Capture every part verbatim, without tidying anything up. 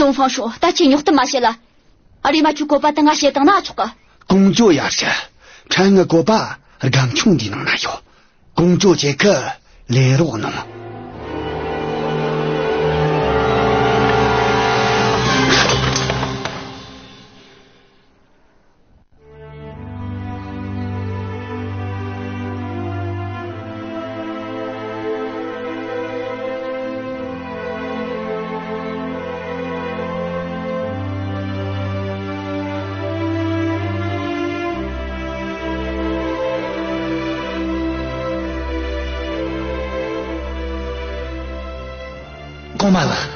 ཏོང་ཧྥང་ཧྲོས། ད་ཁྱོས་རྙོག་གཏམ་མ་བཤད་ལ། ཨ། རེམ་མ་ཁྱོའི་བཀོད་པ་དེ་ང་བཤད་བཏང་ན་ཆོག་གི། ཀོང་ཇོ་ཡར་ཞུ། ཕྲན་ངའི་བཀོད་པ་སྒམ་ཆུང་འདིའི་ནང་ན་ཡོད། ཀོང་ཇོ་ཁྱེད་ཀྱིས་ལེན་རོགས་གནང་། གོང་མ་ལགས།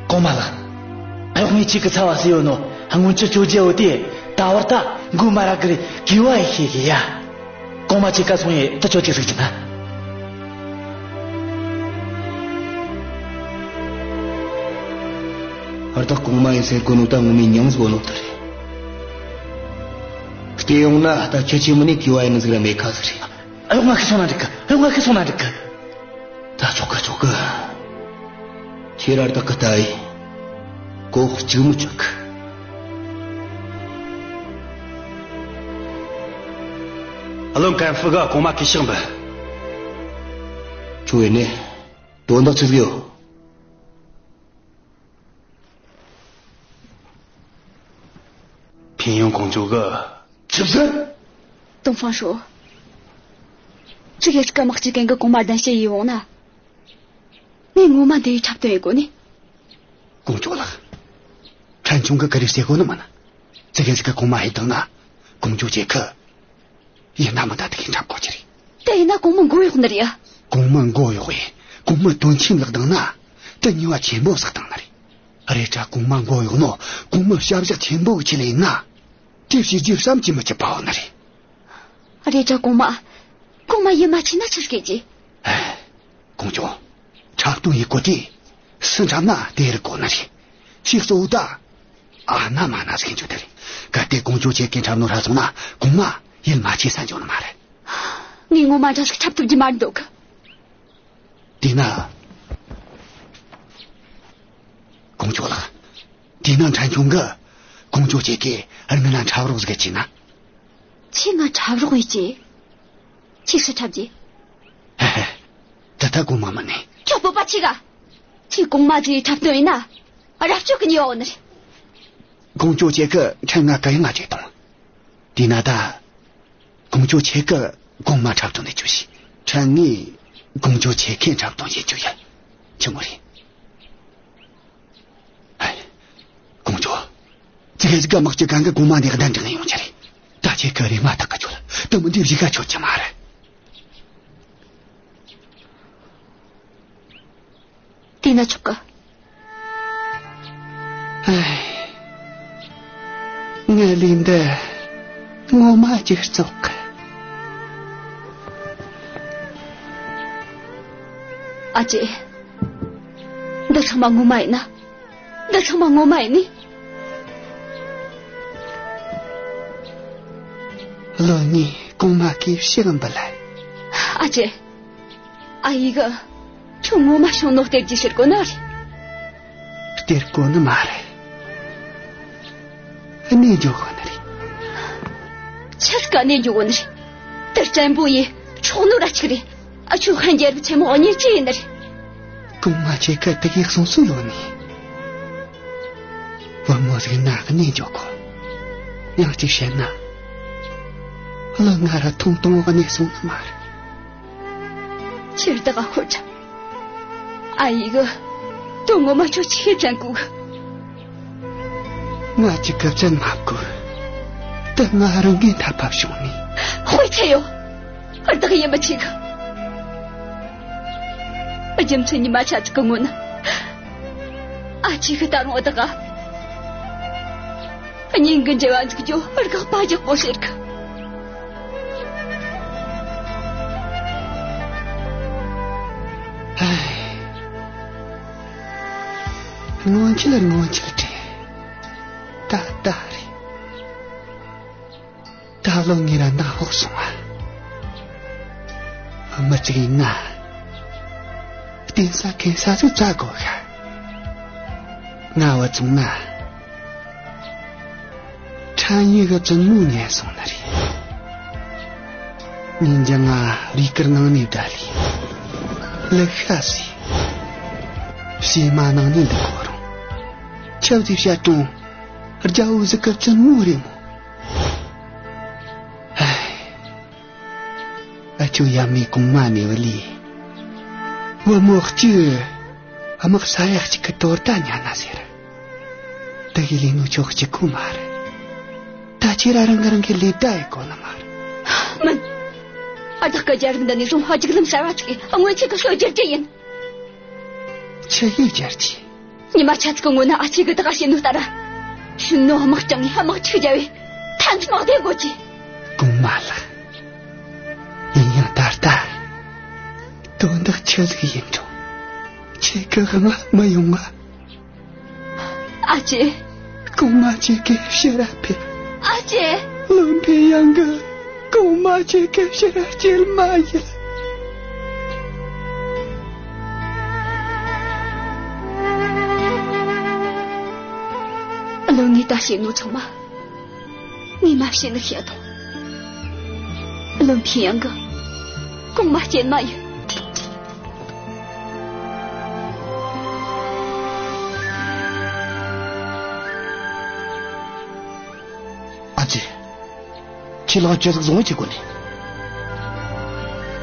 གོང་མ་ལགས། གཡོག་མོས་ཁྱེད་ཀྱི་ཚབ་བ་ཟེར་ཡོད་ནོ། སྔོན་ཆད་གཅོད་རྒྱུ་ཡོད་དེ། ད་བར་ད་མགོ་མ་ར་གི་རེད། གུས་པ་ཡེ་ཤེས་གི་ཡ། གོང་མ་ཁྱེད་ཀ་སོང་ཡེ་ད་ཆོག་གི་ཟིག་ཅི་ན། ཨར་ད་གོང་མ་ཡིན་ཟེར་གོ་ནོ་ད་ངོ་མའི་མྱིང་ཟིག་གོ་ནོ་ད་རེད། བལྟས་ཡོང་ན་ད་ཁྱེད་ཆེ་མོ་ནས་གུས་པ་ཡེ་ནི་ཟིག་ར་མེད་ཁ་ཟིག་རེད། ཨ། ང་ཁི་སོང་ན་འགྲིག་གི། ཨ། ང་ཁི་སོང་ན་འགྲིག་གི། ད་ཆོག་གི། ཆོག་གི། ཁྱེད་ར་ད་གི་ད་ཡི་གོ་གཅིག་མི་ཆོག་གི། བློན་ཀན་ཧྥུ་གིས་གོང་མ་གུས་ཕྱག་འབུལ། ཁྱོད་ཡིན་ནི་དོན་དག་ཆི་ཟིག་ཡོད། ཕིན་ཡོན་ཀོང་ཇོ་གིས། ཆི་ཟེར། ཏོང་ཧྥང་ཧྲོས། ཙི་གེ་ཟིག་གི་དམག་སྤྱི་རྐྱེན་གིས་གོང་མ་གདན་ཞུ་ཡེ་ཡོང་ན། ངས་ངོ་མ་འདི་ཡི་འཁྲབ་སྟོན་ཡེ་དགོས་ནི། ཀོང་ཇོ་ལགས། ཕྲན་ཆུང་གིས་ག་རེ་ཟེར་གོ་ནི་མིན་ན། ཙི་གེ་ཟིག་གིས་གོང་མ་ཧེ་བཏང་ན། ཀོང་ཇོ་ཁྱེད་ཀྱིས་ཡིན་ན་མིན་ན་དེ་གི་འཁྲབ་དགོས་རྒྱུ་རེད། དེ་ཡིན་ན་གོང་མ་མགོ་གཡོག་ནི་རེད་ཡ། གོང་མ་མགོ་གཡོག་ཡེ་གོང་མ་དོན་ཆེན་བརླག་བཏང་ན། དེ་ཉེས་པ་ཆེན་པོ་བསགས་བཏང་ནི་རེད། རེད་དྲ་གོང་མ་མགོ་གཡོག་ནོ་གོང་མའི་བྱ་བཞག་ཆེན་པོ་གི་ཆེད་ལ་ཡིན་ན། དེ་བྱས་རྗེས་བསམ་གྱིས་མི་ཁྱབ་པ་ཡོད་ནི་རེད། རེད་དྲ་གོང་མ། གོང་མ་ཡིད་མ་ཆེས་ན་ཆི་ཟིག་ཡེ་རྒྱུ། ཨེ། ཀོང་ཇོ། འཁྲབ་སྟོན་ཡེ་དགོས་དུས། སུ་འཁྲབ་ན་དེ་རུ་དགོས་ནི་རེད། ཁྱེད་གཙོ་བོ་ད། ཨ་ན་མ་ན་ཟིག་ཡེ་རྒྱུ་དེ་རེད། གལ་ཏེ་ཀོང་ཇོ་ཁྱེད་ཀྱིས་འཁྲབ་ནོ་ར་སོང་ན་གོང་མ་ཡིད་མ་ཆེས་ས་འཇོག་ནི་མ་རེད། ངས་ངོ་མ་འདྲ་ཟིག་འཁྲབ་ཐུབ་རྒྱུ་མ་འདུག། དེས་ན། ཀོང་ཇོ་ལགས། དེས་ན་ཕྲན་ཆུང་གིས་ཀོང་ཇོ་ཁྱེད་ཀྱི་རིང་ན་འཁྲབ་རོགས་ཟིག་བྱས་ན། ཁྱེད་ང་འཁྲབ་རོགས་ཡེ་རྒྱུ། ཁྱེད་སུ་འཁྲབ་རྒྱུ། ཧེ་ཧེ། ད་ལྟ་གོང་མ་མིན་ནི། ཁྱོད་སྤོབས་པ་ཆེ་ག། ཁྱེད་གོང་མ་ཟིག་འཁྲབ་སྟོན་ཡེ་ན། རབས་གཅོད་གི་ཉེས་པ་ཡོད་ནི་རེད། ཀོང་ཇོ་ཁྱེད་ཀྱིས་ཕྲན་ང་གུ་ཡངས་བྱས་བཏང་། དེས་ན་ད། ཀོང་ཇོ་ཁྱེད་ཀྱིས་གོང་མ་འཁྲབ་སྟོན་ཡེ་རྒྱུ་བྱོས། ཕྲན་ངས་ཀོང་ཇོ་ཁྱེད་ཀྱི་འཁྲབ་སྟོན་ཡེ་རྒྱུ་ཡིན། ཆི་མོ་རེད། ཨེ། ཀོང་ཇོ། ཙི་གེ་ཟིག་གི་དམག་སྤྱི་རྐྱེན་གིས་གོང་མ་འདི་གདན་དྲངས་ཡོང་རྒྱུ་རེད། ད་ཁྱེད་ཀྱིས་རེམ་མ་ཐག་གི་ཆོད། དེ་མིན་འདི་བཞུགས་ག་ཆོག་རྒྱུ་མ་རེད། དེས་ན་ཆོག་གི། ཨེ། ངའི་ལས་འདི་ངོ་མ་ཅིག་བཙོག་གི། ཨ་ཅེ། འདི་ཚང་མ་ངོ་མ་ཡིན་ན། འདི་ཚང་མ་ངོ་མ་ཡིན་ནི། བློན་ངས་གོང་མ་གུས་ཕྱག་འབུལ། ཨ་ཅེ། ཨ་ཡེ་གིས་ཁྱོད་ངོ་མ་ཤོང་ནོ་སྟེར་རྒྱུ་ཟེར་གོ་ནི་རེད། སྟེར་གོ་ནི་མ་རེད། གནས་འཇོག་གོ་ནི་རེད། ཆི་ཟིག་ག་གནས་འཇོག་གོ་ནི་རེད། དེ་བཙན་པོ་ཡེ་ཆོག་ནོ་ར་གཅིག་རེད། ཨ། ཁྱོད་ཧན་རྒྱལ་རབས་ཆེན་མོ་གཉེར་རྒྱུ་ཡིན་ནི་རེད། གོང་མ་ཁྱེད་ཀྱིས་དེ་གི་གསུང་སྲོལ་ཡོད་ནི། བུ་མོ་ཟིག་ན་གནས་འཇོག་གོ། ཡང་གཅིག་བཤད་ན། བློན་ང་ར་ཐུང་ཐུང་བ་གནས་སོང་ནི་མ་རེད། ཁྱེད་ད་ག་ཁོ་ཆ། ཨ་ཡེ་གིས་དོན་ངོ་མ་ཁྱོད་ཆི་བཙན་གོ་གི། ང་ཅིག་གི་བཙན་མ་གོ། དེ་ང་རང་གིས་ཐར་པ་བྱུང་ནི། དཔེ་ཆ་ཡོད། བདག་ཡིད་མི་ཆེས་གི། རྒྱུ་མཚན་ཉི་མ་ཆ་ཅིག་གི་སྔོན་ན། ཨ་ཅེ་གིས་ད་རུང་བདག་ག་གཉེན་གི་འབྲེལ་བ་འཛུགས་རྒྱུ་དགག་པ་རྒྱག་གོ་ཟེར་གི། ཧའི། སྔོན་ཆད་སྔོན་ཆད་རེད། ད་ལྟ་རེད། ད་ལོ་ངེད་ར་ནང་ཧོག་སོང་ང་། མི་གཅིག་ཡིན་ན། རྟེན་ས་ཁེན་ས་ཟིག་བཙལ་དགོས་ག། ང་བུད་སོང་ན། ཁྲན་ཡུས་གི་བཙུན་མོ་ཉན་སོང་ནི་རེད། ཉིན་རྒྱང་ང་རུས་སྐར་ནང་ནས་བསྡད་ལས། ལུག་ཤ་ཟོས། བྱེ་མ་ནང་ནས་འདུག་གོ་རུང་། ཆབ་ཟིག་བཤད་དྲུང་། རྒྱལ་པོ་ཟིག་གི་བཙུན་མོ་རེད་མོ། ཨ་ཅོ་ཡབ་མེས་གོང་མ་ནས་བུད་ལས། བུ་མོ་གཅིག་དམག་ས་ཡ་གཅིག་གི་དོ་ཟླ་ཉན་ན་ཟེར། དེ་གི་ལས་ནོ་ཆོག་གཅིག་གོ་མ་རེད། ད་ཁྱེད་རང་རང་གི་ལས་ད་ཡི་གོ་ནི་མ་རེད། མིན། ཨ། བདག་གི་རྒྱལ་རབས་འདི་ནས་རུང་བ་སྒྲིག་ལམ་གསར་བ་ཅིག་གིས་སྔོན་ཆད་ཀྱི་སྲོལ་བསྒྱུར་རྒྱུ་ཡིན། ཆི་ཡིས་བསྒྱུར་རྒྱུ། ཉི་མ་ཆ་ཙིག་གི་སྔོན་ན་ཨ་ཅེ་གིས་བདག་ག་བཤད་ནོ་ལྟར། ཤུང་ནུ་དམག་དྲངས་ངས་དམག་འཁྲུག་བརྒྱབ་བས་མཐའ་མཚམས་བདེ་དགོས་ཀྱི། གོང་མ་ལགས། ཡིན་ཡང་ད་ལྟ་དོན་དག་ཆི་ཟིག་ཡིན་རུང་ཁྱེད་ཀྱི་དབང་ལ་མི་ཡོང་ང་། ཨ་ཅེ། གོང་མ་ཁྱེད་ཀྱི་ཕྱིར་ར་ཕེབས། ཨ་ཅེ། བློན་ཕིན་ཡང་གིས་གོང་མ་ཁྱེད་ཀྱི་ཕྱིར་ར་སྐྱེལ་མ་ཡིན། བློན་ངས་ད་བཤད་ནོ་ཚང་མ། ངས་མ་བཤད་ནི་བཤད་དང་། བློན་ཕིན་ཡང་གིས་གོང་མ་སྐྱེལ་མ་ཡིན། ཨ་ཅེ། ཁྱེད་ལག་ཅི་ཟིག་བཟུང་བྱེད་གོ་ནི།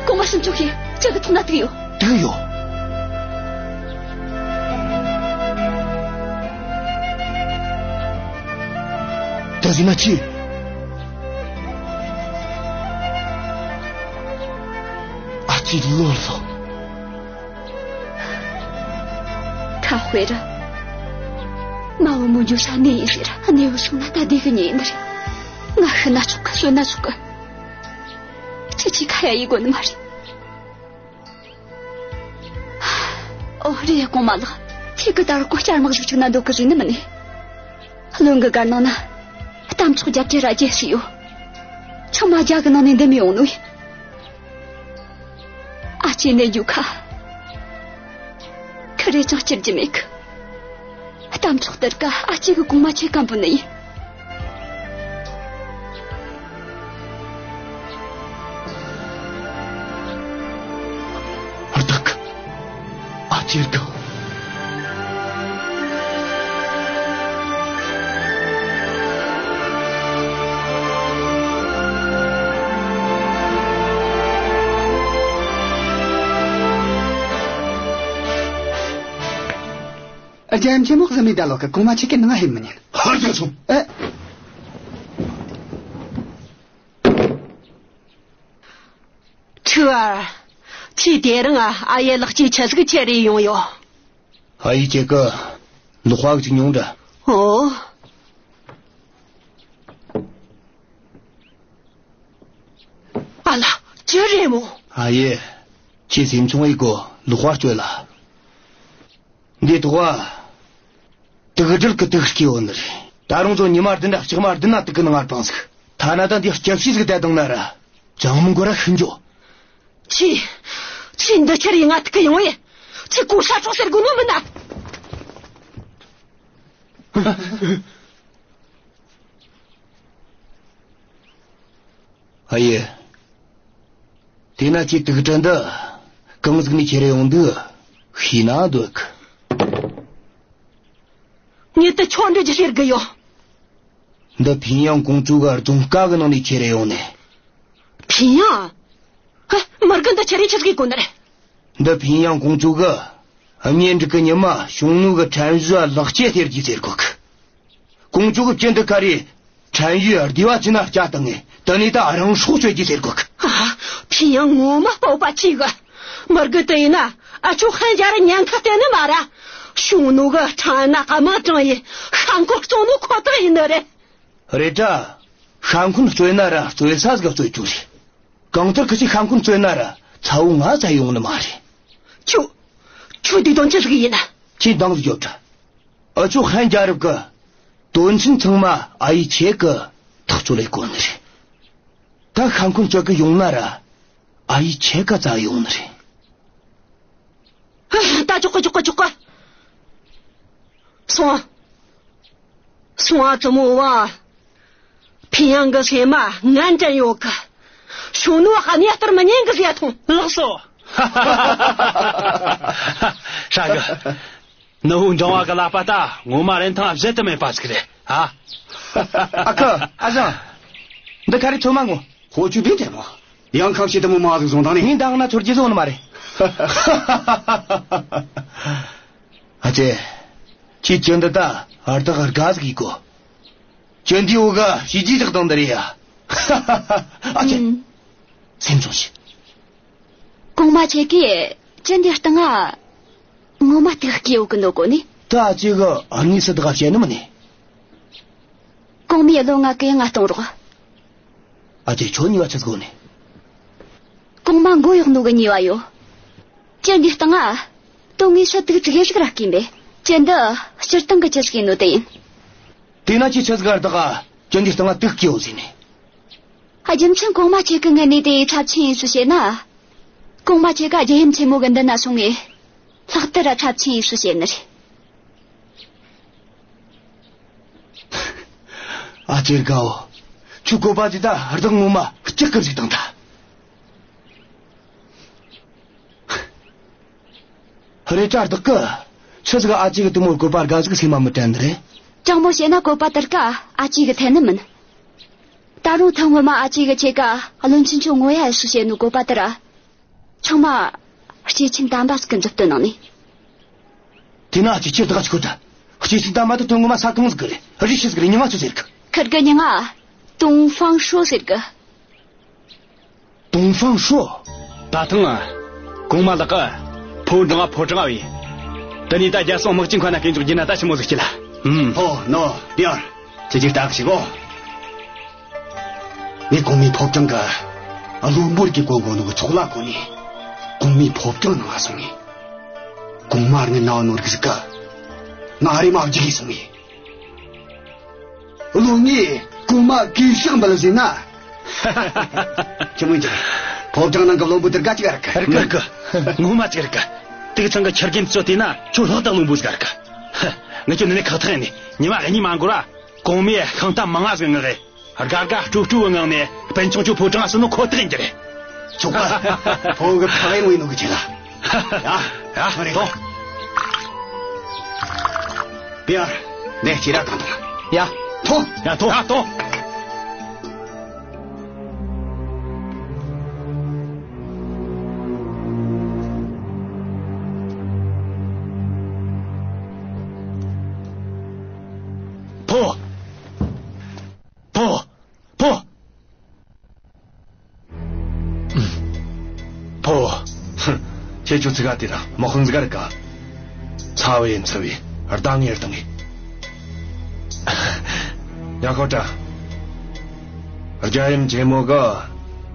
གོང་མ་སུན་ཆོག་ཤེས། ཁྱེད་ཀྱི་ཐོག་ན་དུག་ཡོད། དུག་ཡོད། ད་ཟིན་ན་ཅི། ཨ་ཅེ་ལོ་ལོ། ཁ་དཔེ་ར། མ་བུ་མོ་འཇུ་ས་གནས་ཡིན་ཟེར། གནས་བུད་སོང་ན་ད་བདེ་གི་ཉེ་ཡིན་ནི་རེད། ང་ཤི་ན་ཆོག་གི། གསོན་ན་ཆོག་གི། ཅི་ཅི་ཁ་ཡ་ཡི་དགོས་ནི་མ་རེད། ཨོ་རེད། གོང་མ་ལགས། ཁྱེད་ཀྱིས་ད་རུང་ཀོ་ཅར་དམག་ཞིག་བཅུག་ན་འདོད་གི་ཟེར་ནི་མིན་ནི། བློན་གི་སྒར་ནང་ན་གཏམ་ཚོགས་རྒྱབ་ཀྱི་ར་རྒྱལ་སྲིད་ཡོད། ཚང་མ་རྒྱ་གི་ནང་ནས་འདེམས་ཡོང་ནོ་ཡིན། ཨ་ཅེ་ནས་རྒྱུ་ཁ། ཁི་རེ་ཅང་སྐྱུར་རྒྱུ་མེད་གི། གཏམ་ཚོགས་དེར་ཀ་ཨ་ཅེ་གི་གོང་མ་ཆེ་སྐམ་པོ་ནི་ཡིན། ཨ་རྟག་གི། ཨ་ཅེར་གི། རྒྱལ་ཡུམ་ཆེན་མོ་བཟི་མོའི་ད་ལོ་གི། གོང་མ་ཁྱེད་ཀྱིས་ནང་ང་ཕེབས་མི་ཉན། ཧར་རྒྱག་སོང་། ཨེ། ཁྲི་བར། ཁྱེད་དེ་རིང་ཨ་ཡེ་ལགས་ཀྱིས་ཆི་ཟིག་ཁྱེར་རེ་ཡོང་ཡོད། ཨ་ཡེ་ཁྱེད་ཀྱིས་ལག་པ་ཟིག་མྱོང་དྲ། ཨོ། ཨ་ལ། ཅི་རེད་མོ། ཨ་ཡེ། ཁྱེད་སེམས་ཆུང་བའི་སྒོ་ལག་པ་གཅོད་ལ། འདི་ཐོག་ག་དུག་སྦྲུལ་གི་དུག་སྐྱེས་ཡོད་ནི་རེད། ད་རུང་ཚོ་ཉི་མ་བདུན་ན་ལྕགས་མ་བདུན་ན་དུག་གི་ནང་ང་སྤངས་ཟིག། ཐ་ན་ད་འདི་སྐྱབས་ཤི་ཟིག་བསྡད་བཏང་ན་ར་ཅང་མི་འགོར་ར་ཤི་འགྱོ། ཁྱེད། ཁྱེད་འདི་ཁྱེར་ཡི་ང་ཐུག་གི་ཡོང་ཡེ། ཁྱེད་གོ་ས་འཕྲོག་ཟེར་དགོས་ནོ་མིན་ན། ཨ་ཡེ། དེ་ན་ཁྱེད་དུག་སྦྲུལ་འདི་གང་ཟིག་ནས་ཁྱེར་ཡོང་འདུག་ཤེས་ན་འདོད་གི། ངས་དེ་ཆོ་འདྲི་རྒྱུ་ཟེར་གི་ཡོད། འདི་ཕིན་ཡང་ཀོང་ཇོ་གི་རྫོང་ཁ་གི་ནང་ནས་ཁྱེར་ཡོང་ནས། ཕིན་ཡང་། ཧ། མི་རྒན་འདི་ཁྱེར་ཡི་ཆི་ཟིག་གོ་ནི་རེད། འདི་ཕིན་ཡང་ཀོང་ཇོ་གིས་གཉེན་སྒྲིག་གི་ཉི་མ་ཞུང་ནུ་གི་ཁྲན་ཡུས་ལག་སྐྱེས་སྟེར་རྒྱུ་ཟེར་གོ་གི། ཀོང་ཇོ་གི་སྐྱིན་འདི་ཁ་རེ་ཁྲན་ཡུས་སྡེ་བ་ཅི་ན་སྐྱ་བཏང་ངས་དེ་ནས་ད་རང་སྲོག་གཅོད་རྒྱུ་ཟེར་གོ་གི། ཨ། ཕིན་ཡང་ངོ་མ་སྤོབས་པ་ཆེ་གི། མི་རྒན་དེ་ཡིན་ན་ཨ་ཆོ་ཧན་རྒྱལ་རབས་ཉེན་ཁ་གཏད་ནི་མ་ར། ཞུང་ནུ་གི་ཁྲན་ན་དམག་དྲངས་ཡི་ཤ་འཁོན་བཙོང་ནོ་ཁོ་ཐག་ཡིན་ནི་རེད། རེད་དྲ། ཤ་འཁོན་བཙོང་ན་ར་བཙོང་ས་ཟིག་བཙོང་རྒྱུ་རེད། གང་ལྟར་ཁི་ཆོས་ཤ་འཁོན་བཙོང་ན་ར་ཚ་བོ་ང་ཙ་ཡོང་ནི་མ་རེད། ཁྱོད། ཁྱོད་འདི་དོན་ཆི་ཟིག་ཡིན་ན། ཁྱེད་འདང་ཟིག་རྒྱོབ་དྲ། ཨ་ཆོ་ཧན་རྒྱལ་རབས་གི་དོན་ཆེན་ཚང་མ་ཨ་ཡེ་ཁྱེད་གིས་ཐག་གཅོད་ལས་གོ་ནི་རེད། ད་ཤ་འཁོན་བཙོང་གི་ཡོང་ན་ར་ཨ་ཡེ་ཁྱེད་ག་ཙ་ཡོང་ནི་རེད། ད་ཆོག་གི། ཆོག་གི། ཆོག་གི། སོང་། སོང་ཨ་ཙི་མོ་བ། ཕིན་ཡང་གི་སེམས་མ་ངན་དྲན་ཡོད་གི། ཤུང་ནུ་ཧ་ནེ་སྟར་མི་ཉན་གི་ཟེར་ཐོང་། ལགས་སོ། ཧྲ་གི། ནུ་བོ་འབྲིང་བ་གི་ལག་པ་ད་ངོ་མ་རིན་ཐང་གཞལ་དུ་མེད་པ་ཟིག་རེད་ཨ། ཨ་ཁུ། ཨ་ཞང་། འདི་ག་རེ་ཚོད་མ་ངོ་། ཧོ་ཆུ་བེ་དེ་མོ། ཡང་ཁ་བྱེད་དུ་མོ་མ་ཟིག་བཟུང་དང་ནི། ངས་འདང་ན་ཚོར་རྒྱུ་བཟུང་ནི་མ་རེད། ཨ་ཅེ། ཁྱེད་ཅི་འདི་ད་ཨར་ད་གར་ག་ཟིག་གི་གོ། ཅི་འདི་འུ་ག་ཤི་ཇི་དག་དང་འདི་རེད་ཡ། ཨ་ཅེ། ཨུམ། སེམས་ཆུང་བྱེད། གོང་མ་ཁྱེད་ཀྱིས་ཅི་འདི་སྟེང་ང་ངོ་མ་དུག་སྐྱེ་འུ་གི་འདོད་གོ་ནི། ད་ཨ་ཅེ་གི་ཨ་ནི་སི་དག་བཤད་ནི་མིན་ནི། གོང་མའི་བློ་ང་གི་ང་གཏོང་རོགས། ཨ་ཅེ་ཁྱོད་ཉེས་པ་ཆི་ཟིག་ནི། གོང་མ་མགོ་གཡོག་ནོ་གི་ཉེས་པ་ཡོད། ཅི་འདི་སྟེང་ང་དོན་ངེས་ཤ་དུག་ཅིག་ཡེ་ཞིག་ར་སྐྱེས་པས། ཅི་འདི་སྤྱིར་བཏང་གི་ཅི་ཞིག་ཡིན་ནོ་དེ་ཡིན། དེ་ན་ཁྱེད་ཆི་ཟིག་གར་དག་ཅི་འདི་སྟེང་ང་དུག་སྐྱེ་འུ་ཟེར་ནི། རྒྱུ་མཚན་གོང་མ་ཁྱེད་ཀྱི་ངན་ནི་དེ་ཚབས་ཆེན་ཡིན་སུ་བཤད་ན། གོང་མ་ཁྱེད་ཀ་རྒྱལ་ཡུམ་ཆེན་མོ་གི་མདུན་ན་སོང་ངས། ལྷག་ཏུ་ར་ཚབས་ཆེན་ཡིན་སུ་བཤད་ནི་རེད། ཨ་ཅེར་གའོ། ཁྱོད་བཀོད་པ་ཅི་ད་ཧར་དག་ངོ་མ་སྐྱག་གི་ཟིག་དང་ད། རེད་དྲ་བདག་གི། ཆི་ཟིག་ཨ་ཅེ་གི་དེ་མོར་བཀོད་པ་དགའ་ཟིག་སེམས་མ་མི་དྲན་རེད། དྲང་མོ་བཤད་ན་བཀོད་པ་དེར་ཀ་ཨ་ཅེ་གི་འཐད་ནི་མིན། ད་རུང་ཐེངས་སྔོན་མ་ཨ་ཅེ་གི་ཁྱེད་ཀ་བློན་ཆེན་ཆུང་ངོ་ཡ་ཡ་སུ་བཤད་ནོ་བཀོད་པ་དེར། ཚང་མ་སྐྱེས་ཆེན་དམ་པ་ཟིག་གི་མཛུབ་སྟོན་གནང་ནས། དེ་ན་ཨ་ཅེ་ཁྱེད་དགའ་ཆི་གོ་ད། སྐྱེས་ཆེན་དམ་པ་དེ་དོན་ངོ་མ་ས་གང་ཟིག་གི་རེད། རི་ཤི་ཟིག་རེད། མྱིང་ང་ཆི་ཟེར་གི། ཁིར་གི་མྱིང་ང་ཏུང་ཧྥང་ཧྲོ་ཟེར་གི། ཏུང་ཧྥང་ཧྲོ། ད་ཐེངས་གོང་མ་ལགས་ཀྱིས་ཕོ་འབྲིང་བ་ཕོ་བྲང་བའི། དེ་ནས་ད་རྒྱལ་སྲུང་དམག་སྤྱི་མཁའ་ན་སྐྱེལ་འཇོག་རྒྱུ་ན་ད་ཆི་མོ་ཟིག་བྱེད་ལ། ཨུམ། ཨོ་ནོ་དེ་ཡར་ཁྱེད་ཀྱིས་ལྟ་གི་ཞིག་གོ། ངས་གོང་མའི་ཕོ་བྲང་གི་བློན་པོར་གྱི་གོ་གོ་ནོ་གི་ཚོགས་ལ་གོ་ནས། གོང་མའི་ཕོ་བྲང་ནང་ང་སོང་ངས། གོང་མ་ངའི་ནང་ནོར་གི་ཟིག་ག། ང་རེ་མ་བརྗེད་གི་སོང་ངས། བློན་ངས་གོང་མ་གུས་ཕྱག་འབུལ་ཟེར་ན། ཆི་མོ་ཡིན་ཅི། ཕོ་བྲང་ནང་གི་བློན་པོ་དེར་དགའ་ཅིག་ར་གི། ར་གི་ར་གི། ངོ་མ་ཅིག་ར་གི། དུག་ཚང་གི་ཁྱི་རྒན་ཚོ་དེ་ན་ཁྱོད་ལྷག་ཏུ་བློན་པོ་ཟིག་ར་གི། ངས་ཁྱོད་ནི་ནི་ཁག་ཐེག་ནི་ཉི་མ་གཉིས་མ་འགོར་ར། གོང་མས་ཤིང་རྟ་མང་ང་ཟིག་མངགས་རེ། དགའ་དགའ་སྤྲོ་སྤྲོ་བའི་ངང་ནས་སྤུན་ཆུང་ཆུ་ཕོ་བྲང་ང་སོང་ནོ་ཁོ་ཐག་ཡིན་གྱི་རེད། ཆོག་ག། ཕོ་གི་ཕ་གི་ངོ་ཡིན་ནོ་གི་ཆེ་ལ། ཡ། ཡ། ཐོ། པི་ཡར། ནས་ཁྱེད་ར་གང་དང་། ཡ། ཐོ། ཡ། ཐོ། ཡ། ཐོ། ཕོ། ཕོ། ཕོ། ཕོ། ཁྱེད་ཆོ་ཚིག་ག་དེ་ར་དམག་དཔོན་ཟིག་ག་རིག་ག། ཚ་བའི་འཚུབ་བའི་རྡ་ངེར་དང་ངེ། ཡ་ཁོ་ཏྲ། རྒྱལ་ཡུམ་ཆེན་མོ་གི་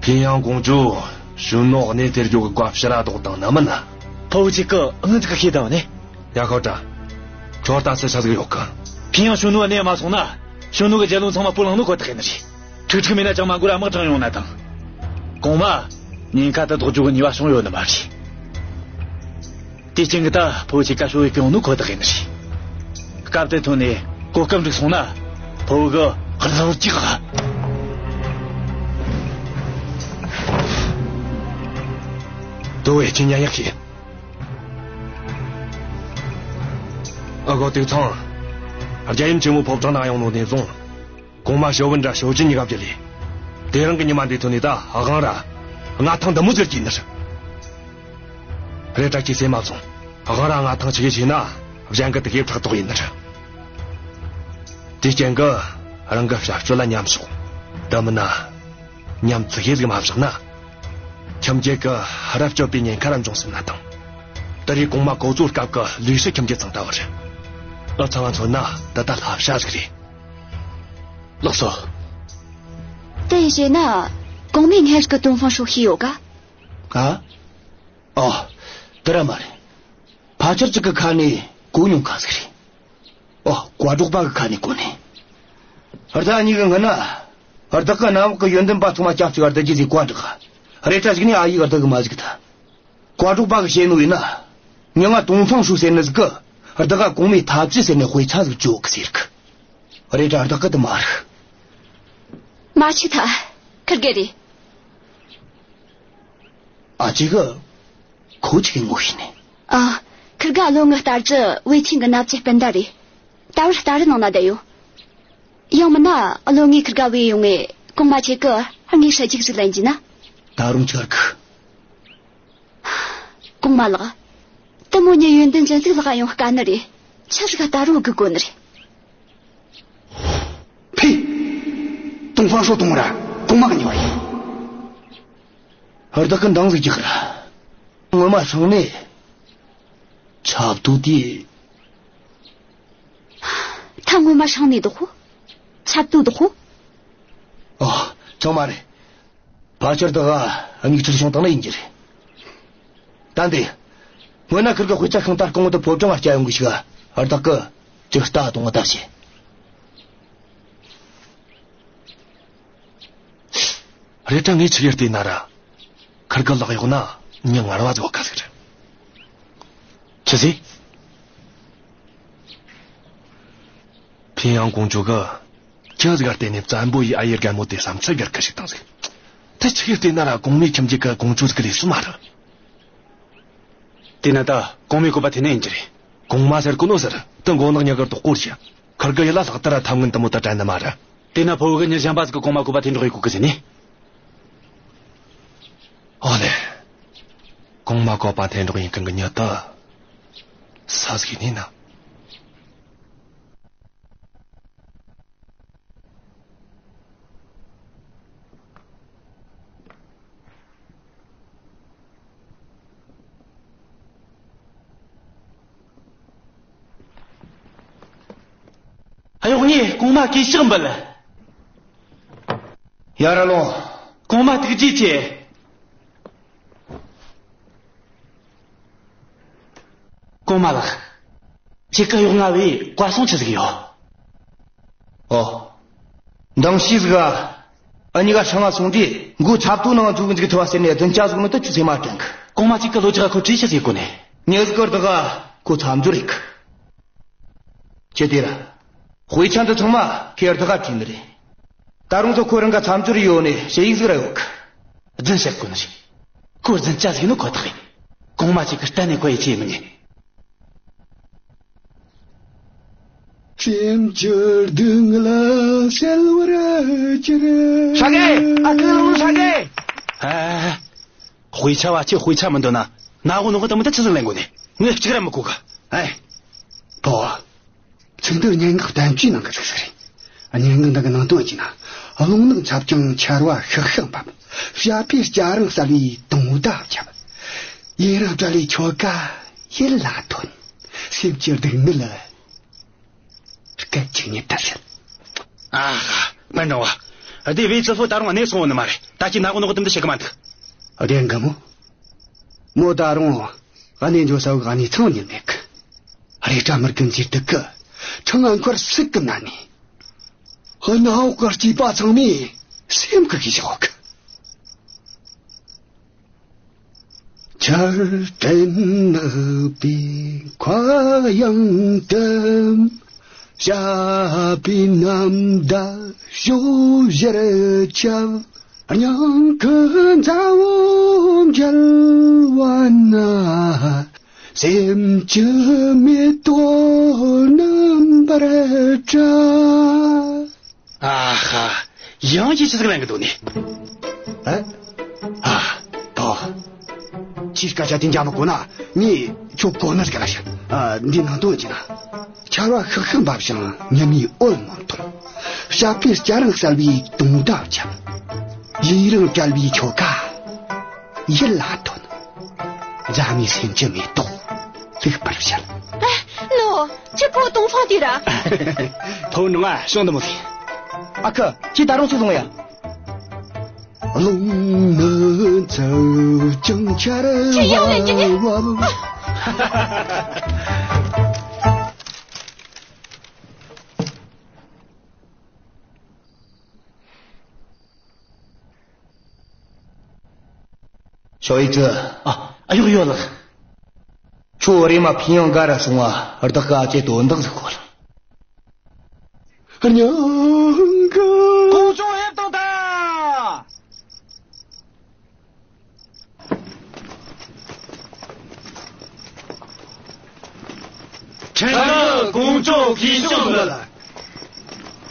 ཕིན་ཡང་ཀོང་ཇོ་ཤུང་ནུ་གནས་སྟེར་རྒྱུ་གི་བཀའ་ཕྱིར་ར་ལྡོག་བཏང་ནི་མིན་ན། ཕོ་བོ་ཅིག་གི་ངན་ཟིག་གི་ཤེས་དང་ནི། ཡ་ཁོ་ཏྲ། ཁྱོད་ད་སུ་ཆ་ཟིག་ཡོད་གི། ཕིན་ཡང་ཤུང་ནུ་གནས་མ་སོང་ན། ཤུང་ནུ་གི་རྒྱལ་བློན་ཚང་མ་སྤུ་ལངས་ནོ་ཁོ་ཐག་ཡིན་ནི་རེད། ཁྲིག་ཁྲིག་མེད་ན་ཅང་མ་འགོར་ར་དམག་དྲངས་ཡོང་ན་དང་། གོང་མ། ཉེན་ཁ་དེ་ཐོག་རྒྱུ་གི་ཉེས་པ་བྱུང་ཡོད་ནི་མ་རེད། དེ་རྐྱེན་གྱིས་ད་ཕོ་བོ་ཅིག་ག་ཤོ་བའི་གི་ཡོང་ནོ་ཁོ་ཐག་ཡིན་ནི་རེད། སྐབས་དེ་ཐོན་ནས་གོ་སྐབས་འགྲིག་སོང་ན། ཕོ་བོ་གི་རྫོང་གཅིག་ག། དོ་བའི་ཁྱི་ཉན་ཡག་གི། ཨ་གོ་དུག་ཚང་། རྒྱལ་ཡུམ་ཆེན་མོ་ཕོ་བྲང་ནང་ཡོང་ནོ་ནས་བཟུང་། གོང་མ་ཞོ་བུན་ར་ཞོ་ཅི་གཉིས་ཀ་བརྒྱུད་ལས། དེ་རིང་གི་ཉི་མ་འདི་ཐོན་ནས་ད་ཨ་གང་ར། མངའ་ཐང་འདི་མོ་ཟེར་གྱི་ནི་རེད། རེད་དྲ་ཁྱི་སེམས་མ་བཙོང་། ཨ་གང་ར་མངའ་ཐང་ཆི་གི་ཆེ་ན། གཞན་གི་དུ་གེ་ཕྲག་དོག་ཡིན་ནི་རེད། དེ་རྐྱེན་གི་རང་གི་བྱ་སྤྱོད་ལ་ཉམས་ཞོག། ད་མིན་ན། ཉམས་ཙི་གེ་ཟིག་མ་བཞག་ན། ཁྱིམ་རྒྱུད་ཀྱི་རབས་གཅོད་པའི་ཉེན་ཁ་ར་འབྱུང་སྲིད་ན་དང་། དེ་རིང་གོང་མ་གོ་ཚོད་སྐབས་ཀྱི་ལུས་ཕྱི་ཁྱིམ་རྒྱུད་ཚང་ལྟ་བུ་རེད། ཨ་ཚང་ང་མཚོན་ན་ད་ལྟ་བསླབ་བྱ་ཟིག་རེད། ལགས་སོ། དེ་ཡིན་ཞེ་ན། གོང་མའི་སྔས་ཀྱི་ཏུང་ཧྥང་ཧྲོ་ཤེས་ཡོད་ག། ཨ། ཨོ། དེ་ར་མ་རེད། ཕལ་ཆེར་གཅིག་གི་ཁ་ནས་གོ་མྱོང་ཁ་ཟིག་རེད། ཨོ། བཀའ་སྒྲོག་པ་གི་ཁ་ནས་གོ་ནས། ཨར་ད་གཉིས་ཀྱི་སྔུན་ན། ཨར་ད་གི་གནམ་འོག་གི་ཡོན་ཏན་པ་ཚང་མ་སྐྱབས་གཅིག་ཨར་ད་གི་ཟིག་བཀའ་བསྒྲགས། རེད་དྲ་ཟིག་ནས་ཨ་ཡིག་ཨར་ད་གི་མ་ཟིག་ད། བཀའ་སྒྲོག་པ་གི་བཤད་ནོ་ཡིན་ན། མྱིང་ང་ཏུང་ཧྥང་ཧྲུའུ་ཟེར་ནི་ཟིག་གི། བདག་ག་གོང་མའི་ཐབས་ཇུས་ཟེར་ནས་དཔེ་ཆ་ཟིག་བཅོ་གི་ཟེར་གི། རེད་དྲ་བདག་གི་དུ་མ་རེད། མ་ཆི་ཐ། ཁིར་གེ་རེད། ཨ་ཅེ་གི་ཁོ་ཅིག་གི་ངོ་ཤེས་ནས། ཨ། ཁིར་གེ་བློན་ངའི་སྟར་གྱི་ཝེ་ཆིང་གི་མནའ་བཅས་སྤུན་ཟླ་རེད། ད་བར་སྟ་རི་ནང་ན་བསྡད་ཡོད། ཡང་མིན་ན་བློན་ངས་ཁིར་གེ་བོས་ཡོང་ངས་གོང་མ་ཁྱེད་ཀྱི་ངའི་ཧྲ་ཅིག་ཟིག་ལེན་གྱིས་ན། ད་རུང་ཆར་གི། གོང་མ་ལགས། དེ་མོ་ཉེ་ཡོན་ཏན་ཅན་ཟིག་ལག་ཡོང་དཀའ་ནི་རེད། ཆི་ཟིག་ད་རུང་གི་དགོས་ནི་རེད། ཕི། ཏུང་ཧྥང་ཧྲོ་ཏུང་ར་གོང་མ་གི་ཉེ་བ་ཡིན། བདག་གི་འདང་ཟིག་རྒྱག་ར། ངོ་མ་ཧྲང་ནས། ཆབ་ཏུ་དེ། ཐ་ངོ་མ་ཧྲང་ནས་དོ་ཁོ། ཆབ་ཏུ་དོ་ཁོ། ཨོ། ཚང་མ་རེད། ཕལ་ཆེར་དག་ག་མིག་ཆུ་བྱུང་བཏང་ན་ཡིན་གྱི་རེད། ད་འདི། སྔོན་ན་ཁིར་གི་དཔེ་ཆ་ཤིང་རྟ་རྐང་བ་དེ་ཕོ་བྲང་ང་སྐྱ་ཡོང་གི་ཞིག་བདག་གི་ཅིག་ལྟ་དང་ང་ལྟ་བྱེད། རེད་དྲ་ངས་ཆི་གེར་བལྟས་ན་ར། ཁིར་གི་ལག་གཡོག་ན་མྱི་ངར་བ་ཟོ་ཁ་ཟིག་རེད། ཆི་ཟིག་ཕིན་ཡང་ཀོང་ཇོ་གི། ཁྱི་ཟིག་ག་བརྟེན་ནས་བཙན་པོ་ཡི་ཨ་ཡེ་རྒན་མོ་དེ་བསམ་ཚུལ་སྒེར་ཁ་ཞིག་བཏང་ཟིག་དེ་ཆི་གེར་བལྟས་ན་ར་གོང་མའི་ཁྱིམ་རྒྱུད་གི་ཀོང་ཇོ་ཟིག་གི་ལས་སུ་མ་རེད། དེ་ན་ད་གོང་མའི་བཀོད་པ་དེ་ནས་ཡིན་གྱི་རེད། གོང་མ་ཟེར་གོ་ནོ་ཟེར་དེ་མགོ་ནག་ཉག་གར་དོག་སྐོར་བྱས། ཁིར་གི་ཡི་ལ་ལྷག་ལྟར་ཐབས་ངན་དུ་མོ་ད་དྲན་ནི་མ་རེད། དེ་ན་ཕོ་བོ་གི་མྱི་གཞན་པ་ཟིག་གི་གོང་མ་བཀོད་པ་དེ་འགྲོགས་ཡི་གོ་གི་ཟེར་ནི། ཨོ་ལེ། གོང་མ་བཀོད་པ་དེ་འགྲོགས་ཡིན་མཁན་གི་མྱི་ད། ས་ཟིག་ཡིན་ནི་ན། ཨ་ཡོ་ངས་གོང་མ་གུས་ཕྱག་འབུལ། ཡར་ལོངས། གོང་མ་ཐུགས་རྗེ་ཆེ། གོང་མ་ལགས། ཁྱེད་ཀ་གཡོག་ང་བས་བཀའ་གསུང་ཆི་ཟིག་ཡོད། ཨོ། མདང་ཞིག་ཟིག་ག་ཨ་ཉི་ག་ཧྲང་ང་སོང་དུས་མགོ་ཆབ་ཏུ་ནང་འཛུགས་འཇུག་ཐུབ་པ་ཟེར་ནས་རྫུན་ཆ་ཟིག་ནི་ད་ཆུ་ཚོད་མ་དྲན་གི། གོང་མ་ཅིག་གི་ལོ་རྒྱུས་ཁོ་བྲིས་ཆི་ཟིག་གོ་ནས། ཉི་ཟིག་གི་བདག་ག་ཁོ་མཚམས་སྦྱོར་ཡེ་གི། ཁྱེད་དེ་ར། དཔེ་ཆ་འདི་ཚང་མ་ཁྱེད་བདག་ག་བྲིས་ནི་རེད། ད་རུང་ཚོ་ཁོ་རང་ག་མཚམས་སྦྱོར་ཡོད་ནས་ཞེ་ཡིག་ཟིག་ར་ཡོད་གི། རྫུན་བཤད་གོ་ནི་རེད། ཁོ་རྫུན་ཆ་ཟིག་ནི་ཁོ་ཐག་ཡིན། གོང་མ་ཅིག་གི་གཏན་ནས་ཁོ་ཡིད་ཆེས་མི་ཉན། སེམས་ཀྱི་སྡུག་བསྔལ་སེལ་བར་གྱུར། ཧྲ་གེ། ཨ་ཁུ་ལུ་ཧྲ་གེ། ཨ། དཔེ་ཆ་བ་ཁྱེད་དཔེ་ཆ་མི་འདོན་ན། ན་གོ་ནོ་གོ་དེ་མོ་ད་ཆི་ཟིག་ལེན་གོ་ནས། ངས་གཅིག་ར་མི་གོ་གི། ཨེ། ཕོ། ཚིག་འདི་སྙན་ངག་བསྟན་བཅོས་ནང་གི་ཚིག་ཟིག་རེད། སྙན་ངག་འདི་གི་ནང་དོན་གྱི་ན། རླུང་ནག་འཚུབ་ཅིང་ཆར་བ་ཤག་ཤག་འབབ། བྱ་ཕོས་སྐྱ་རེངས་གསལ་བའི་དུང་བརྡ་བརྒྱབ། ཡུན་རིང་བྲལ་བའི་ཁྱོ་ག་ཡིད་ལ་ཐོན། སེམས་ཀྱི་སྡུག་བསྔལ་སྐད་ཅིག་ཉིད་དུ་སེལ། ཨ་ཧ། སྤུན་ཀྲང་བ། བདེ་བའི་ཙི་ཕོ་ད་རུང་གནས་སོང་བ་ནི་མ་རེད། ད་ཁྱེད་ན་གོ་ནོ་གོ་དེ་མོ་ད་བཤད་གི་མ་འདུག་བདེན་གི་མོ། མོ་ད་རུང་གནས་འགྱོ་ས་བོ་གནས་ཚང་ཉིད་མེད་གི། རེ་དྲ་མི་རྒན་གྱིས་སྡུག་གི། ཁྲང་ཨན་ཁར་སྲིད་གི་ན་ནི། གནའ་འོག་གི་སྐྱེས་པ་ཚང་མས་སེམས་གི་གི་བཞག་གི། ཆར་སྤྲིན་ནག་པའི་མཁའ་དབྱིངས་དུ། བྱ་ཕོའི་ནམ་ཟླ་ཞོ་བཞིར་ཁྱབ། སྙིང་གི་མཛའ་བོ་འགྱེལ་བ་ན། སེམས་ཀྱི་མེ་ཏོག་རྣམ་པར་བཀྲ། ཨ་ཧ། ཡང་ཅི་ཆི་ཟིག་ལེན་གི་འདུག་ནི། ཨ། ཨ། ཏོ། ཁྱོས་སྐད་ཆ་དེ་འཇགས་མི་གོ་ན། ངས་ཁྱོད་གོ་ནི་ཟིག་ལ་ཤི། ཨ། འདི་ནང་དོན་གྱི་ན། ཆར་བ་ཤག་ཤག་འབབ་ཞིང་ཉི་མའི་འོད་མང་ཐོན། བྱ་ཕོས་སྐྱ་རེངས་གསལ་བའི་དུང་བརྡ་བརྒྱབ། ཡུན་རིང་བྲལ་བའི་ཁྱོ་ག་ཡིད་ལ་ཐོན། མཛའ་མོའི་སེམས་ཀྱི་མེ་ཏོག་ལྷུག་པར་བཞད། ཨེ། ནོ། ཁྱེད་ཕོ་ཏུང་ཧྥང་དེ་ར། ཕོ་ནང་ང་ཤོང་དུ་མོ་ཟིག་ཨ་ཁུ། ཁྱེད་ད་རུང་ཚུར་སོང་ཡ། རླུང་ནི་འཚུབ་ཅིང་ཆར་ཁྱེད་ཡང་ལེན་གྱི་ནི། བབས། ཞའོ་ཡི་ཙི། ཨ། ཨ་ཡོ་ཡོ་ལགས། ཁྱོད་རེམ་མ་ཕིན་ཡང་ག་ར་སོང་ང་། བདག་ག་ཅིག་དོན་དག་ཟིག་ཡོད། ཉང་ག་ཀོང་ཇོ་ཕེབས་བཏང་ད། ཁྲེན་ཏེ་ཀོང་ཇོ་གིས་ཞུ་ལ།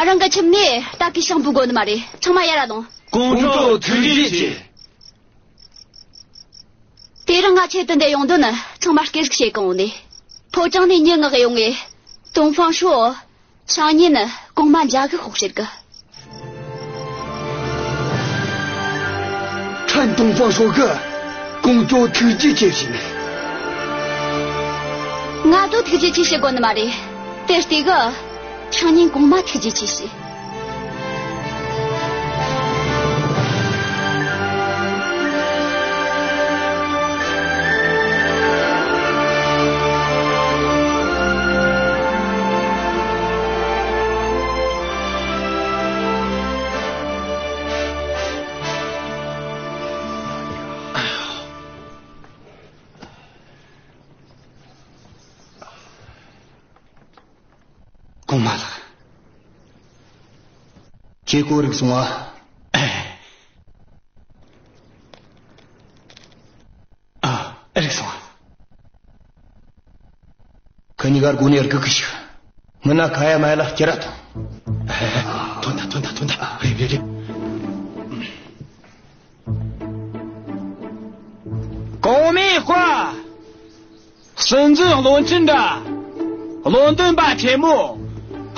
རང་གི་ཁྱིམ་ནས་ད་གི་ཤང་བུ་དགོ་ནི་མ་རེད། ཚང་མ་ཡར་ར་ལོངས། ཀོང་ཇོ་ཐུགས་རྗེ་ཆེ། དེ་རིང་ང་ཆེད་དུ་འདིར་ཡོང་དོན་ནི་ཚང་མ་སྐད་ཟིག་བཤད་གི་ཡོང་ནི། ཕོ་བྲང་ནས་མྱི་མངགས་ཡོང་ངས། ཏུང་ཧྥང་ཧྲོ་ཤང་ཉིན་ནི་གོང་མ་མཇལ་གི་ཤོག་ཟེར་གི། ཕྲན་ཏུང་ཧྥང་ཧྲོ་གིས་ཀོང་ཇོ་ཐུགས་རྗེ་ཆེ་ཞུས་ནི། ང་ཚོ་ཐུགས་རྗེ་ཆེ་ཞུ་དགོ་ནི་མ་རེད། དེ་ལྟས་གི། ཤང་ཉིན་གོང་མ་ཐུགས་རྗེ་ཆེ་ཞུས། གོང་མ་ལགས། ཁྱེད་ཀོ་རིག་སོང་ང་། ཨ། ཨ། རིག་སོང་ང་། ཁི་གཉིས་ཀར་སྒོ་ནས་རྒུག་གི་ཤོག། མིན་ན་ཁ་ཡ་མ་ཡ་ལ་སྐྱུར་ར་ཐོངས། ཐོན་ད་ཐོན་ད་ཐོན་ད། རེད་རེད་རེད། གོང་མའི་བཀའ། སྲིད་འཛིན་བློན་ཆེན་དྲ། བློན་སྡོམ་པ་ཆེན་མོ།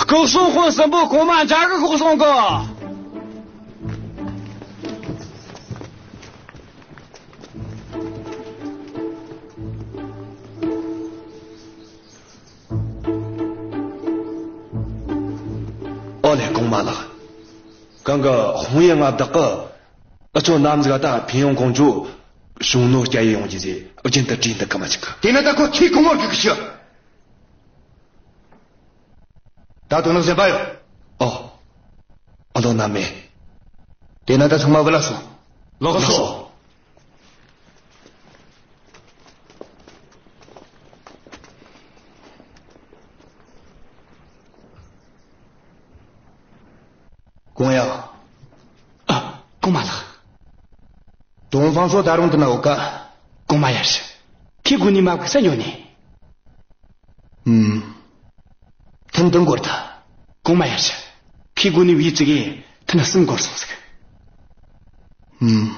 སྐུ་སྲུང་དཔོན་གསུམ་པོ་གོང་མ་མཇལ་གི་ཤོག་གསུང་གི། ཨོ་ལེ། གོང་མ་ལགས། གང་གི་ཧོང་ཡེ་མངའ་བདག་གིས། ཨ། ཁྱོད་ནམ་ཟིག་ད་ཕིན་ཡང་ཀོང་ཇོ་ཞུང་ནུ་སྐྱེལ་ཡེ་ཡོང་རྒྱུ་ཟེ་རྒྱུན་དུ་དྲིས་འདུག་གི་མ་ཅིག་ག་དེ་ན་ད་ཁོ་ཁྱེད་གོང་མར་གི་གི་ཤི། ད་དོན་དག་གཞན་པ་ཡོད། ཨོ། ཨ། ལོ་ན་མེད། དེ་ན་ད་ཚང་མ་བུད་ལ་སོང་། ལགས་སོ། ཀོང་ཡང་། ཨ། གོང་མ་ལགས། ཏུང་ཧྥང་ཧྲོ་ད་རུང་དེ་ན་ཡོད་ག་གོང་མ་ཡར་ཞུ། ཁོའི་སྒོ་ནས་མ་བུད་ས་ཉོ་ནས། ཨུམ། ཐུན་ཐུན་འགོར་ཐལ། གོང་མ་ཡར་ཞུ། ཁོའི་སྒོ་ནས་བུད་ཅིག་གི་ཐུན་གསུམ་འགོར་སོང་ཟིག་ཨུམ།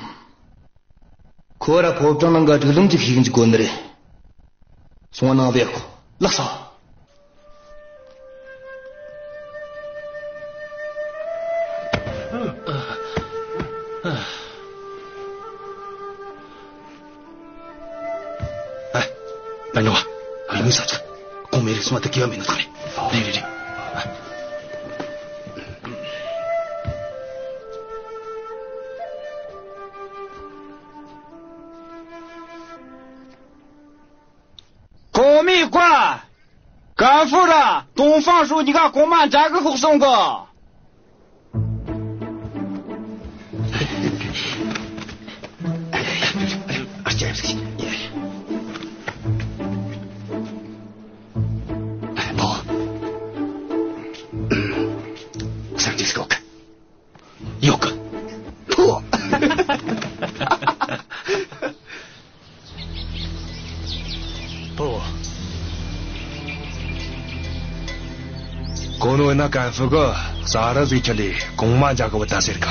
ཁོ་ར་ཕོ་བྲང་ནང་གི་སྒྲིག་ལམ་ཅིག་ཤེས་གི་འཇུག་གོ་ནི་རེད། སོང་ནང་བས་ཁོ། ལགས་སོ། ཨ། ད་ཉོ་བ། རིང་ས་ཚ། གོང་མའི་རིགས་སོང་བ་དེ་གེ་བ་མེད་ནོ་ཐག་རེད། རེད་རེད་རེད། གོང་མའི་བཀའ། ཀན་ཧྥུ་ར་ཏུང་ཧྥང་ཧྲོ་གཉིས་ཀ་གོང་མ་མཇལ་གི་ཤོག་གསུང་གི། ཕོ། ཡོད་གི། ཕོ། ཕོ། གོ་ནོ་ན་ཀན་ཧྥུ་གིས་ས་ར་ཟིག་ཁྲིད་ལས་གོང་མ་མཇལ་གི་བུད་ད་ཟེར་ག་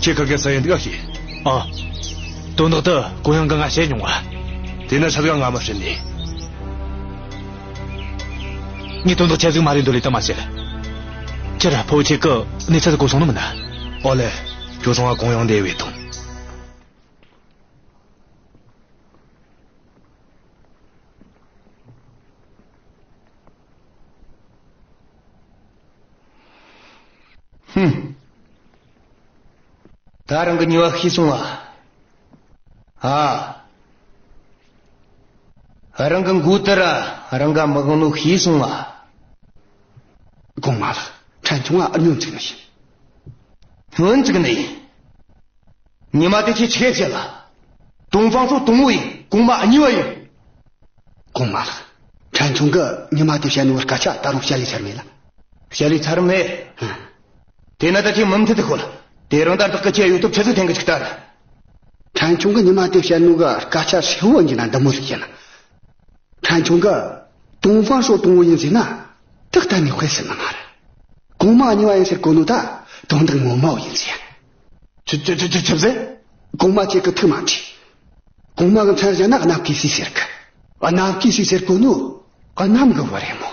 ཁྱེད་ཁ་གེ་ས་ཡིན་འདུག་ཤེས། ཨ། དོན་དག་དེ་གོ་ཡང་གི་ང་བཤད་མྱོང་བ། དེ་ན་ཆ་ཟིག་ང་མ་བཤད་ནི། ངས་དོན་དག་ཆ་ཟིག་མ་རེད་འདོད་ལས་ད་མ་བཤད། ཁྱེད་ར་ཕོ་ཁྱེད་ཀྱི་གནས་ཚུལ་གོ་སོང་ནི་མིན་ན། ཨོ་ལེ། ཁྱོད་སོང་ང་གོང་ཡང་འདི་བས་ཐོངས། ཧུམ། ད་རང་གི་ཉེས་པ་ཤེས་སོང་ང་། ཨ། རང་གི་མགོ་དེ་ར་རང་ག་མི་དབང་ནོ་ཤེས་སོང་ང་། གོང་མ་ལགས། ཕྲན་ཆུང་ང་སྙོན་བཙུགས་ནི་ཡིན། སྙོན་བཙུགས་ནི་ཡིན། ཉི་མ་དེ་ཁྱེད་ཆི་བཤད་ལ། ཏུང་ཧྥང་ཧྲོ་དང་པོ་ཡིན། གོང་མ་གཉིས་པ་ཡིན། གོང་མ་ལགས། ཕྲན་ཆུང་གིས་ཉི་མ་དེ་བཤད་ནོའི་སྐད་ཆ་ད་རུང་བཤད་ལས་ཚར་མེད་ལ། བཤད་ལས་ཚར་མེད། ཧ། དེ་ན་ད་ཁྱེད་མུ་མཐུད་དུ་ཤོད་ལ། དེ་རིང་ད་བདག་གིས་ཁྱེད་ཡོད་ཐབས་ཆི་ཟིག་འཐེན་གི་ཅིག་ལྟ་ར། ཕྲན་ཆུང་གིས་ཉི་མ་དེ་བཤད་ནོ་གི་སྐད་ཆ་ཧྲིལ་བོ་ཡིན་ན་འདི་མོ་ཟིག་ཡིན། ཕྲན་ཆུང་གིས་ཏུང་ཧྥང་ཧྲོ་ཏུང་ཧྥང་ཡིན་ཟེར་ན་ད་གཏན་ནས་དཔེ་སྲིད་ནི་མ་རེད། གོང་མ་གཉིས་པ་ཡིན་ཟེར་གོ་ནོ་ད་དོན་དག་ངོ་མ་བོ་ཡིན་ཟེར། ཆི་ཆི་ཆི་ཆི་ཆི་ཟེར། གོང་མ་ཁྱེད་ཀྱིས་ཐུགས་མ་འཁྲིད། གོང་མ་གི་མཚན་བཞག་ན་གནམ་གི་སྲས་ཟེར་གི། གནམ་གི་སྲས་ཟེར་གོ་ནོ་གནམ་གི་བུ་རེད་མོ།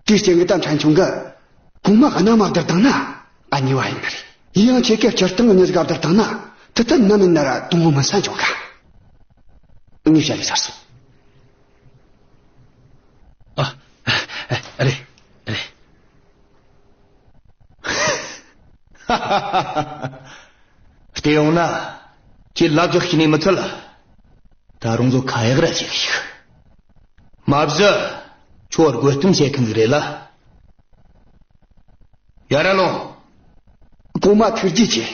དེའི་རྐྱེན་གྱིས་ད་ཕྲན་ཆུང་གིས་གོང་མ་གནམ་མ་བསྡུར་བཏང་ན་ཨ་གཉིས་པ་ཡིན་ནི་རེད། ཡིན་ཡང་ཁྱེད་ཀྱིས་སྤྱིར་བཏང་གི་མྱི་ཟིག་ག་བསྡུར་བཏང་ན་དེ་ད་ནམ་ཡིན་ན་ར་དུང་བོ་མི་ས་འཇོག་ག། ངས་བཤད་ལས་ཚར་སོང་། ཨ། རེད། རེད། བལྟས་ཡོང་ན་ཁྱེད་ལབ་རྒྱག་ཤེས་ནི་མི་ཚད་ལ། ད་རུང་ཚོ་ཁ་ཡག་ར་བྱེད་གི་ཞིག། མ་བཟོད། ཁྱོད་དགོད་གཏམ་བཤད་མཁན་ཟིག་རེད་ལ། ཡར་ར་ལོངས། གོང་མ་ཐུགས་རྗེ་ཆེ།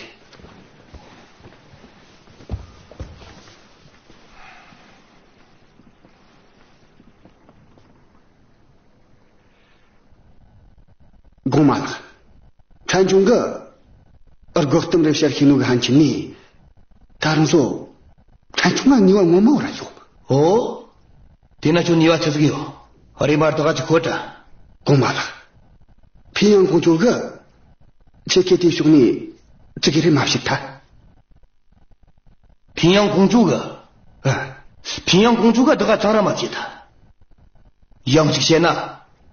གོང་མ་ལགས། ཕྲན་ཆུང་གིས་དགོད་གཏམ་རེ་བཤད་ཤེས་ནོ་གི་ཕན་ཆད་ནས། ད་རུང་ཚོ་ཕྲན་ཆུང་ང་ནུས་པ་ངོ་མ་བོ་ར་ཡོད། ཨོ། དེ་ན་ཁྱོད་ནུས་པ་ཆི་ཟིག་ཡོད། རེམ་མ་ད་ག་ཅིག་ཤོད་དྲ། གོང་མ་ལགས། ཕིན་ཡང་ཀོང་ཇོ་གིས་ཁྱེད་ཀྱི་དེའི་ཕྱོགས་ནས་ཙི་གེ་རེ་མ་བཤད་ཐལ། ཕིན་ཡང་ཀོང་ཇོ་གིས། ཨ། ཕིན་ཡང་ཀོང་ཇོ་གིས་བདག་ག་ཙང་ར་མ་བཤད་ཐལ། ཡང་ཅིག་བཤད་ན།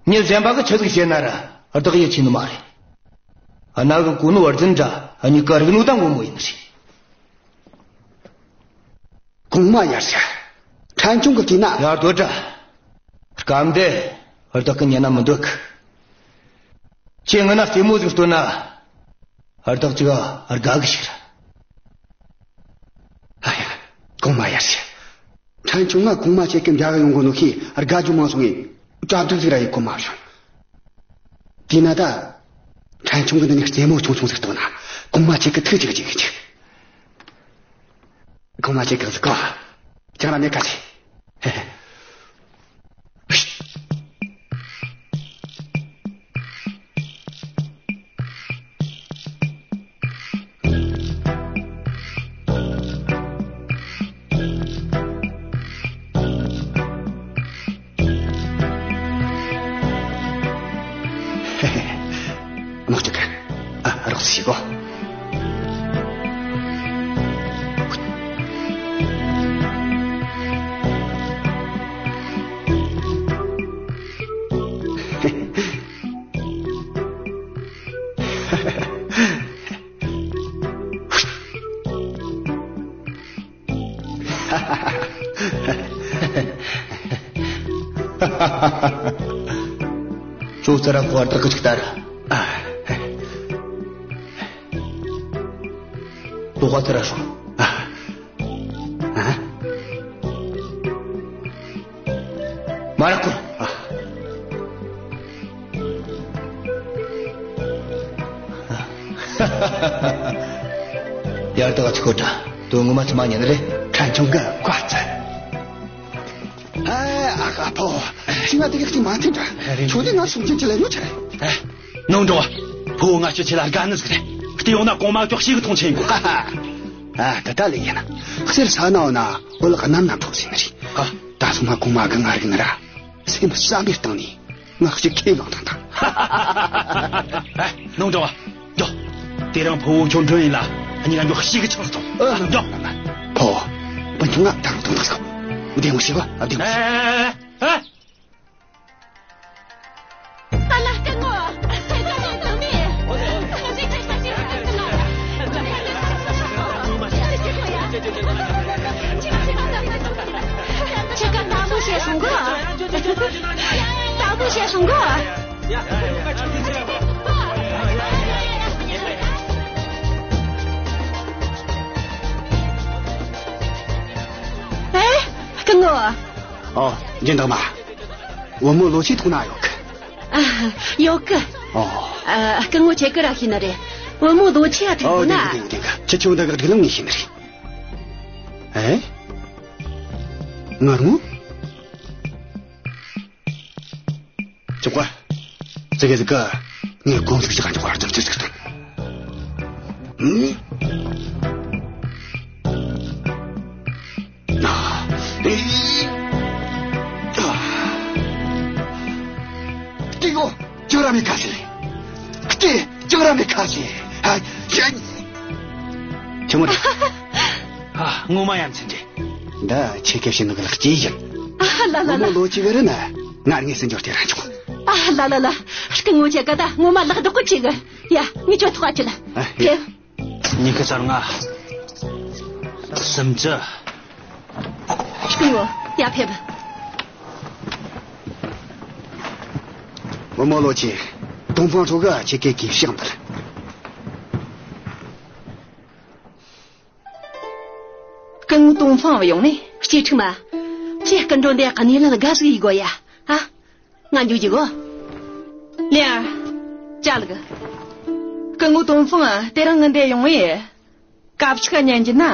མྱི་གཞན་པ་གིས་ཆི་ཟིག་བཤད་ན་ར་བདག་ཡིད་ཆེས་ནི་མ་རེད། གནའ་གི་གོ་ནོ་བར་འཛིན་དྲ་གཉིས་ཀ་རིག་ནོ་ད་ངོ་མ་ཡིན་ནི་རེད། གོང་མ་ཡར་ཞུ། ཕྲན་ཆུང་གིས་བལྟས་ན། ཡར་སྡོད་དྲ། སྐབས་འདི་བདག་གི་ཉན་ན་མི་འདོད་གི། ཁྱེད་ངི་ན་རྩེད་མོ་ཟིག་སྟོན་ན། བདག་ཅིག་དགའ་གི་ཞིག་ར། ཨ་ཡ། གོང་མ་ཡར་ཞུ། ཕྲན་ཆུང་ང་གོང་མ་ཁྱེད་ཀྱི་འདྲ་གི་ཡོང་གོ་ནོ་ཁྱེད་དགའ་རྒྱུ་མང་སོང་ངས་གྲ་སྒྲིག་ཟིག་ར་ཡེད་གོ་མ་བྱུང་། དེས་ན་ད། ཕྲན་ཆུང་གིས་འདི་ནས་རྩེད་མོ་ཆུང་ཆུང་ཟིག་སྟོན་ན་གོང་མ་ཁྱེད་ཀྱིས་ཐུགས་གཅིག་གཅིག་གི་ཅིག། གོང་མ་ཁྱེད་ཀྱིས་གཟིགས་གོ། ཅང་ར་མེད་ཀ་ཟིག། དམག་སྤྱི་གི། ཨ། རོགས་ཞིག་གོ། ཁྱོད་ཙི་ར་ཁོ་བར་དག་གི་ཅིག་ལྟ་ར། ཨ། ལོག་པ་ཙི་ར་སོང་། ཨ། ཨ། མ་ར་ཁོ། ཨ། ཡར་དག་ཅིག་ཤོད་དྲ། དོན་ངོ་མ་ཅི་མ་ཉན་རེད། ཕྲན་ཆུང་གིས་བཀའ་བཙལ། ཨ། ཨ་ཁ་ཕོ། ཁྱོས་ང་དེ་གི་ཅིག་མ་འཐེན་དྲ། ཁྱོད་དེ་ང་སུན་ཅན་ཅི་ལ་ཡོད་ཆ་རེད། ཨ། ནོར་འགྲོ་བ། ཕོ་བོ་ང་ཁྱོད་ཆེ་ལ་དགའ་ནི་ཟིག་རེད། དེ་ཡོང་ན་གོང་མ་ཅོག་ཤེས་གི་མཐོང་ཆེན་གོ། ཨ། དེ་ད་ལས་ཡིན་ན། གསེར་ས་ན་འོ་ན་འོད་གནམ་ན་འཕྲོ་ཟེར་ནི་རེད། ཨ། ད་སོ་མ་གོང་མ་གིས་ང་རིག་ནི་ར། སེམས་བསམ་པའི་སྟེང་ནས་ང་གཅིག་ཁས་བླངས་བཏང་ཐལ། ཨ། ནོར་འགྲོ་བ། འགྱོ། དེ་རིང་ཕུ་བོ་ཁྱོད་མགྲོན་ཡིན་ལ། གཉིས་ཀ་འགྱོ་ཤེས་གི་ཆང་ཟིག་འཐུང་། ཨ། འགྱོ། ཕུ་བོ། སྤུན་ཆུང་ང་ད་རུང་ཐོང་ཐག་སོང་། བདེ་མོ་བྱོས་གོ། ཨ། བདེ་མོ་བྱོས། ཨ། ཨ། ཨ་ལ་སྐུ་ངོ། ཁྱེད་ཀ་བདག་པོ་བྱས་སོང་གོ། བདག་པོ་བྱས་སོང་གོ། ཨེ། སྐུ་ངོ། ཨོ། སྦྱིན་བདག་མ། བུ་མོ་ལོ་ཆེ་ཐོག་ན་ཡོད་གི། ཨ། ཡོད་གི། ཨོ། ཨ། སྐུ་ངོ་ཁྱེད་ཀྱིས་ར་ཤེས་ནི་རེད། བུ་མོ་ལོ་ཆེ་ཡ་ཐུག་ཨོ། ན། བདེན་གི་བདེན་གི་བདེན་གི། ཁྱེད་ཆུང་འདི་གི་སྒྲིག་ལམ་ངས་ཤེས་ནི་རེད། ཨེ། ངར་མོ། ཆོག་ག་ཙི་གེ་ཟིག་ག་ངས་དགོན་ཟིག་ཅིག་ག་འཇོག་པར་ཙམ་ཅི་ཟིག་དང་། ཨ། ཨ། ཨེ། ཨ། ཏི་གོ་ཅང་ར་མེད་ཁ་ཤས། ཏི་ཅང་ར་མེད་ཁ་ཤས། ཨ། ཁྱེད། ཆི་མོ་རེད། ཨ། ངོ་མ་ཡ་མཚན་རེད། འདི་ཁྱེད་ཀྱི་བྱིན་ནོ་གི་ལག་སྐྱེས་ཡིན། ཨ་ལ་ལ་ལ། བུ་མོ་ལོ་གཅིག་གི་རིང་ན་ང་དངོས་སུ་འབྱོར་ཏེ་ར་ཆོག་ཨ་ལ་ལ་ལ། སྐུ་ངོ་ཆེ་ག་ད་ངོ་མ་ལག་རྡོག་གི་ཆེ་གི། ཡ། ངས་ཁྱོད་ཐོག་ཨ་ཁྱེད། ཨ། ཡ། ཕེབས། ཉི་ཤུ་རྩ་ལྔ། སུམ་ཅུ། སྐུ་ངོ། ཡ། ཕེབས། བུ་མོ་ལོ་ཆེ། ཏོང་ཧྥང་ཧྲོ་གིས་ཁྱེད་ཀྱི་གུས་ཕྱག་འབུལ། སྐུ་ངོ་ཏོང་ཧྥང་བ་ཡོང་ནས། གཅེས་ཕྲུག་མ། ཁྱེད་སྐུ་མགྲོན་འདི་གནས་ལ་དགའ་ཟིག་ཡེད་དགོས་ཡ། ཨ། ང་འགྱོ་རྒྱུ་གོ། ལིའུ། ཅ་ལག་སྐུ་ངོ་ཏོང་ཧྥང་དེ་རིང་ངི་འདི་ཡོང་ངས། དཀའ་ཕྱུག་ག་ཉན་རྒྱུ་ན།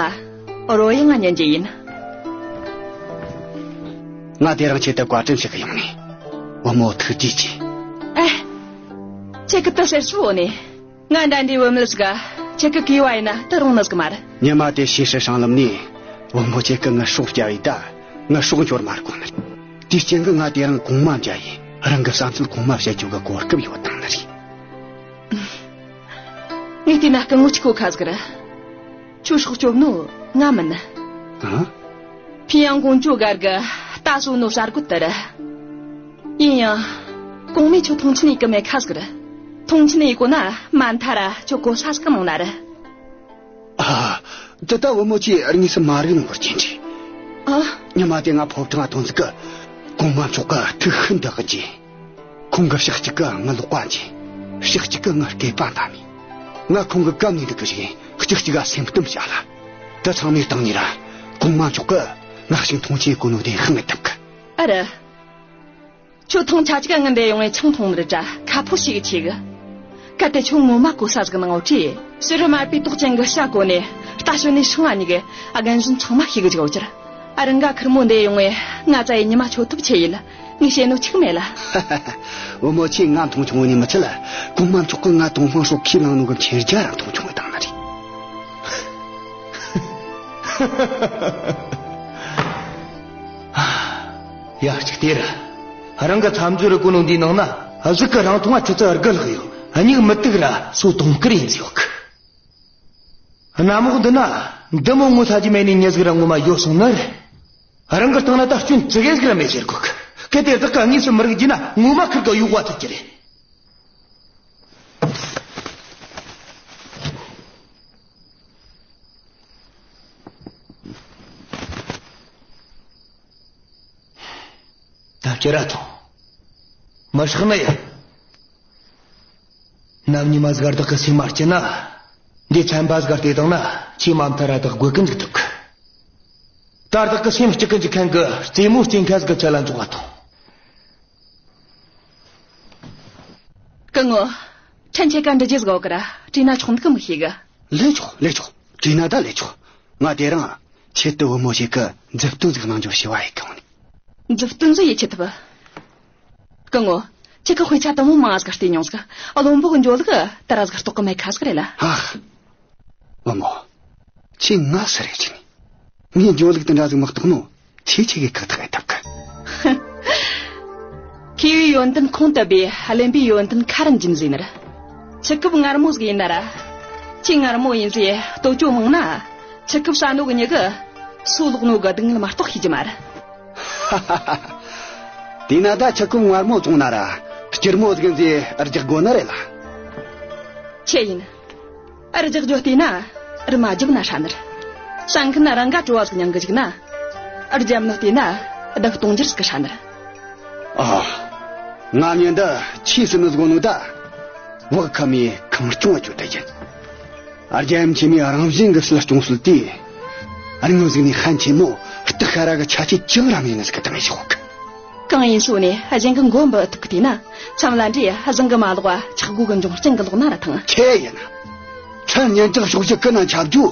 རོལ་དབྱངས་ང་ཉན་རྒྱུ་ཡིན། ང་དེ་རིང་ཁྱེད་དུ་བཀའ་དྲིན་ཞུ་གི་ཡོང་ནས། བུ་མོ་ཐུགས་རྗེ་ཆེ། ཨེ། ཁྱེད་ཀྱི་དུ་ཟེར་སུ་འོ་ནས། ང་འདྲ་འདྲའི་བུད་མེད་ཟིག་ག་ཁྱེད་ཀྱི་གུས་པ་ཡིན་ན་དུ་རུང་ནི་ཟིག་མ་རེད། ཉི་མ་དེ་ཤི་ཧྲི་སྲང་ལམ་ནས་བུ་མོ་ཁྱེད་ཀྱིས་ངའི་སྲོག་བསྐྱབས་ཡིན་ད། ངའི་སྲོག་འཆོར་མ་དགོས་ནི་རེད། དེའི་རྐྱེན་གྱིས་ང་དེ་རིང་གོང་མ་མཇལ་ཡིན། རང་གི་བསམ་ཚུལ་གོང་མ་བཤད་རྒྱུ་གི་གོ་སྐབས་ཡོད་བཏང་ནི་རེད། ངས་བལྟས་ན་སྐུ་ངོ་གཅིག་པོ་ཁ་ཟིག་རེད། ཁྱོད་སྲོག་སྐྱོབ་ནོ་ང་མིན། ཨ། ཕིན་ཡང་ཀོང་ཇོ་སྒར་གི་རྟ་གསོ་ནོ་གསར་རྒོད་དེ་རེད། ཡིན་ཡང་། གོང་མས་ཁྱོད་མཐོང་ཆེན་ཡེད་གི་མེད་ཁ་ཟིག་རེད། མཐོང་ཆེན་ཡེད་གོ་ན་མ་མཐའ་ར་ཁྱོད་གོ་ས་ཟིག་གནང་ན་རེད། ཨ། འདི་ད་བུ་མོ་ཁྱེད་དངོས་སུ་མ་རིག་ནོ་བར་ཅན་རེད། ཨ། ཉི་མ་དེ་ང་ཕོ་བྲང་ང་ཐོན་ཟིག་གི། གོང་མ་མཆོག་གི་ཐུགས་ཤིན་ཏུ་དགྱེས། ཁོང་གིས་ཕྱག་གཅིག་གིས་ངའི་ལག་པ་འཇུས། ཕྱག་གཅིག་གིས་ངའི་སྐེད་པ་བསྣམས། ང་ཁོང་གི་གམ་ནས་འདུག་གི་བཞག་ཕྱག་གཅིག་གིས་སེམས་གཏམ་བཤད་ལ། དེ་ཚང་མའི་སྟེང་ནས་ར་གོང་མ་མཆོག་གིས་ང་ཞིག་མཐོང་ཆེན་གོ་ནོ་བདེན་དཔང་ངེ་ཐུབ་གི། ཨ་རེད། ཁྱོད་ཐེངས་ཆ་གཅིག་ངའི་འདི་ཡོང་ངས་ཆང་འཐུང་ནི་རེད་དྲ་ཁ་ཕོ་ཞིག་ཆེ་གི། གལ་ཏེ་ཁྱོད་ངོ་མ་གོ་ས་ཟིག་གནང་ངོ་དྲིས། ཕྱི་རུ་དམར་པོའི་ཏོག་ཅན་གི་ཤ་གོན་ནས་རྟ་ཞོན་ནས་ཤིང་ང་གཉིས་གི་རྒན་གཞོན་ཚང་མ་ཤེས་གི་འཇོག་རྒྱུར། ཨ། རང་ག་ཁེར་མོ་འདི་ཡོང་ངས་ང་ཙ་ཡི་ཉི་མ་ཆོད་ཐུབ་ཆེ་ཡིན། ངས་བཤད་ནོ་འཆུག་མེད་ལ། བུ་མོ་ཁྱེད་ང་མཐོང་ཆུང་ནི་མི་ཚད་ལ། གོང་མ་མཆོག་གིས་ང་ཏོང་ཧྥང་ཧྲོ་ཁས་བླངས་ནོ་གི་མཁྱེན་རྒྱ་ར་མཐོང་ཆུང་བཏང་ནི་རེད། ཡ། གཅིག་དེ་ར། རང་གི་མཚམས་སྦྱོར་གོ་ནོ་འདིའི་ནང་ན་གཟུགས་ཀྱི་རིང་ཐུང་བ་ཆུ་ཚོད་དགུ་ལྷག་ཡོད། མྱིག་མུ་ཏིག་ར་སོ་དུང་དཀར་ཡིན་ཟེར་ཡོད་གི། གནམ་འོག་འདི་ན་འདི་མོ་ངོ་ཚ་རྒྱུ་མེད་ནི་མྱི་ཟིག་ར་ངོ་མ་ཡོད་སོང་ནི་རེད། རང་གི་སྟེང་ན་ད་སྐྱོན་ཙི་གེ་ཟིག་ར་མེད་ཟེར་གོ་གི། གལ་ཏེ་བདག་གིས་དངོས་སུ་མི་རིག་རྒྱུ་ན་ངོ་མ་ཁིར་གི་གཡོ་བ་ཐུབ་རྒྱུ་རེད། ད་ཁྱེད་ར་ཐོངས། མི་སྲེག་ནི་ཡིན། ནམ་ཉི་མ་ཟིག་བདག་གི་སེམས་མ་སྐྱིད་ན། འདི་ཚན་པ་ཟིག་བལྟས་བཏང་ན་ཁྱེད་མ་མཐའ་ར་བདག་དགོས་ཀི་འཇུག་ཐུབ་གི། ད་བདག་གི་སེམས་སྐྱིད་ཀི་འཇུག་མཁན་གི་རྩེད་མོ་རྩེ་མཁན་ཟིག་གི་ཚད་ལ་འཇོག་ག་ཐོངས། སྐུ་ངོ། ཕྲན་ཁྱེད་ཀ་འདྲི་རྒྱུ་ཟིག་ཡོད་གི་ར། དྲིས་ན་ཆོག་ནི་གི་མི་ཤེས་གི། ལས་ཆོག་ལས་ཆོག་དྲིས་ན་ད་ལས་ཆོག་ང་དེ་རིང་ཆེད་དུ་བུ་མོ་ཞིག་གི་མཛུབ་སྟོན་ཟིག་གནང་རྒྱུ་ཞུ་བ་ཡེད་གི་ཡོང་ནི། མཛུབ་སྟོན་ཟིག་ཡེད་ཆི་ཐུབ། སྐུ་ངོ། ཁྱེད་ཀྱིས་དཔེ་ཆ་དེ་མོ་མང་ཟིག་བལྟས་མྱོང་ཟིག་བློན་པོ་གི་འགྲོ་ལུགས་དེ་ར་ཟིག་རྟོགས་གི་མེད་ཁ་ཟིག་རེད་ལ། ཨ། བུ་མོ། ཁྱེད་ང་སུ་རེད་ཟེར་ནི། ངའི་འགྲོ་ལུགས་དེ་འདྲ་ཟིག་མི་རྟོགས་ནོ། ཁྱེད་ཆི་གི་ཁག་ཐེག་ཡེད་ཐུབ་གི། མཁས་པའི་ཡོན་ཏན་ཁོང་དུ་སྦས། གླེན་པའི་ཡོན་ཏན་ཁ་རུ་འབྱིན་ཟེར་ནི་རེད། ཆུ་ཀུབ་མངར་མོ་ཟིག་ཡིན་ན་ར། ཁྱེད་མངར་མོ་ཡིན་ཟེར་བསྟོད་རྒྱུ་མང་ན། ཆུ་ཀུབ་ཟ་ནོ་གི་མྱི་གིས་སོ་ལོག་ནོ་གི་སྡུག་བསྔལ་མ་གཏོགས་ཤེས་རྒྱུ་མ་རེད། དེས་ན་ད་ཆུ་ཀུབ་མངར་མོ་བཙོངས་ན་ར་སྐྱུར་མོ་ཟིག་ཡིན་ཟེར་རྒྱག་དགོས་ནི་རེད་ལ། ཆི་ཡིན། ཨར་རྒྱག་རྒྱུ་བལྟས་ན་རི་མ་རྒྱབ་ན་ཧྲ་ནི་རེད། ཟ་མཁན་རང་ག་བྲོ་བ་ཟིག་མྱང་གི་འཇུག་ན། ཨར་རྒྱབ་ནི་བལྟས་ན་བདག་གཏོང་རྒྱུར་ཟིག་གི་ཧྲ་ནི་རེད། ཨ། ང་ཉན་ད་ཆི་ཟེར་ནི་ཟིག་ནོ་ད། བག་ཁ་མའི་ཁང་སྐྱོང་བ་ཅོ་ད་ཡིན། ཨར་རྒྱལ་ཡུམ་ཆེན་མོས་རང་བཞིན་གི་སྲིད་སྐྱོང་སྲོལ་དེ། ཨར་ངོ་ཟིག་ནས་ཧན་ཆེན་མོ་སྟག་ཤ་ར་གི་ཆ་ཆེ་ཅང་ར་མེད་ནི་ཟིག་གི་དང་ཞོག་གང་ཡིན་སོ་ནས་གཞན་གི་མགོ་འབུ་ཐུབ་གི་དེས་ན། མཚམས་ལ་འདྲེ་བཟང་གི་མ་ལོག་པ་ཆག་སྒོ་གི་འབྱུང་རྐྱེན་གི་ལོག་ན་ར་ཐང་། ཁྱེད་ཡིན། ཁྲལ་ཉན་ཅག་ཤོག་ཅིག་གི་ན་ཆབ་རྒྱུ་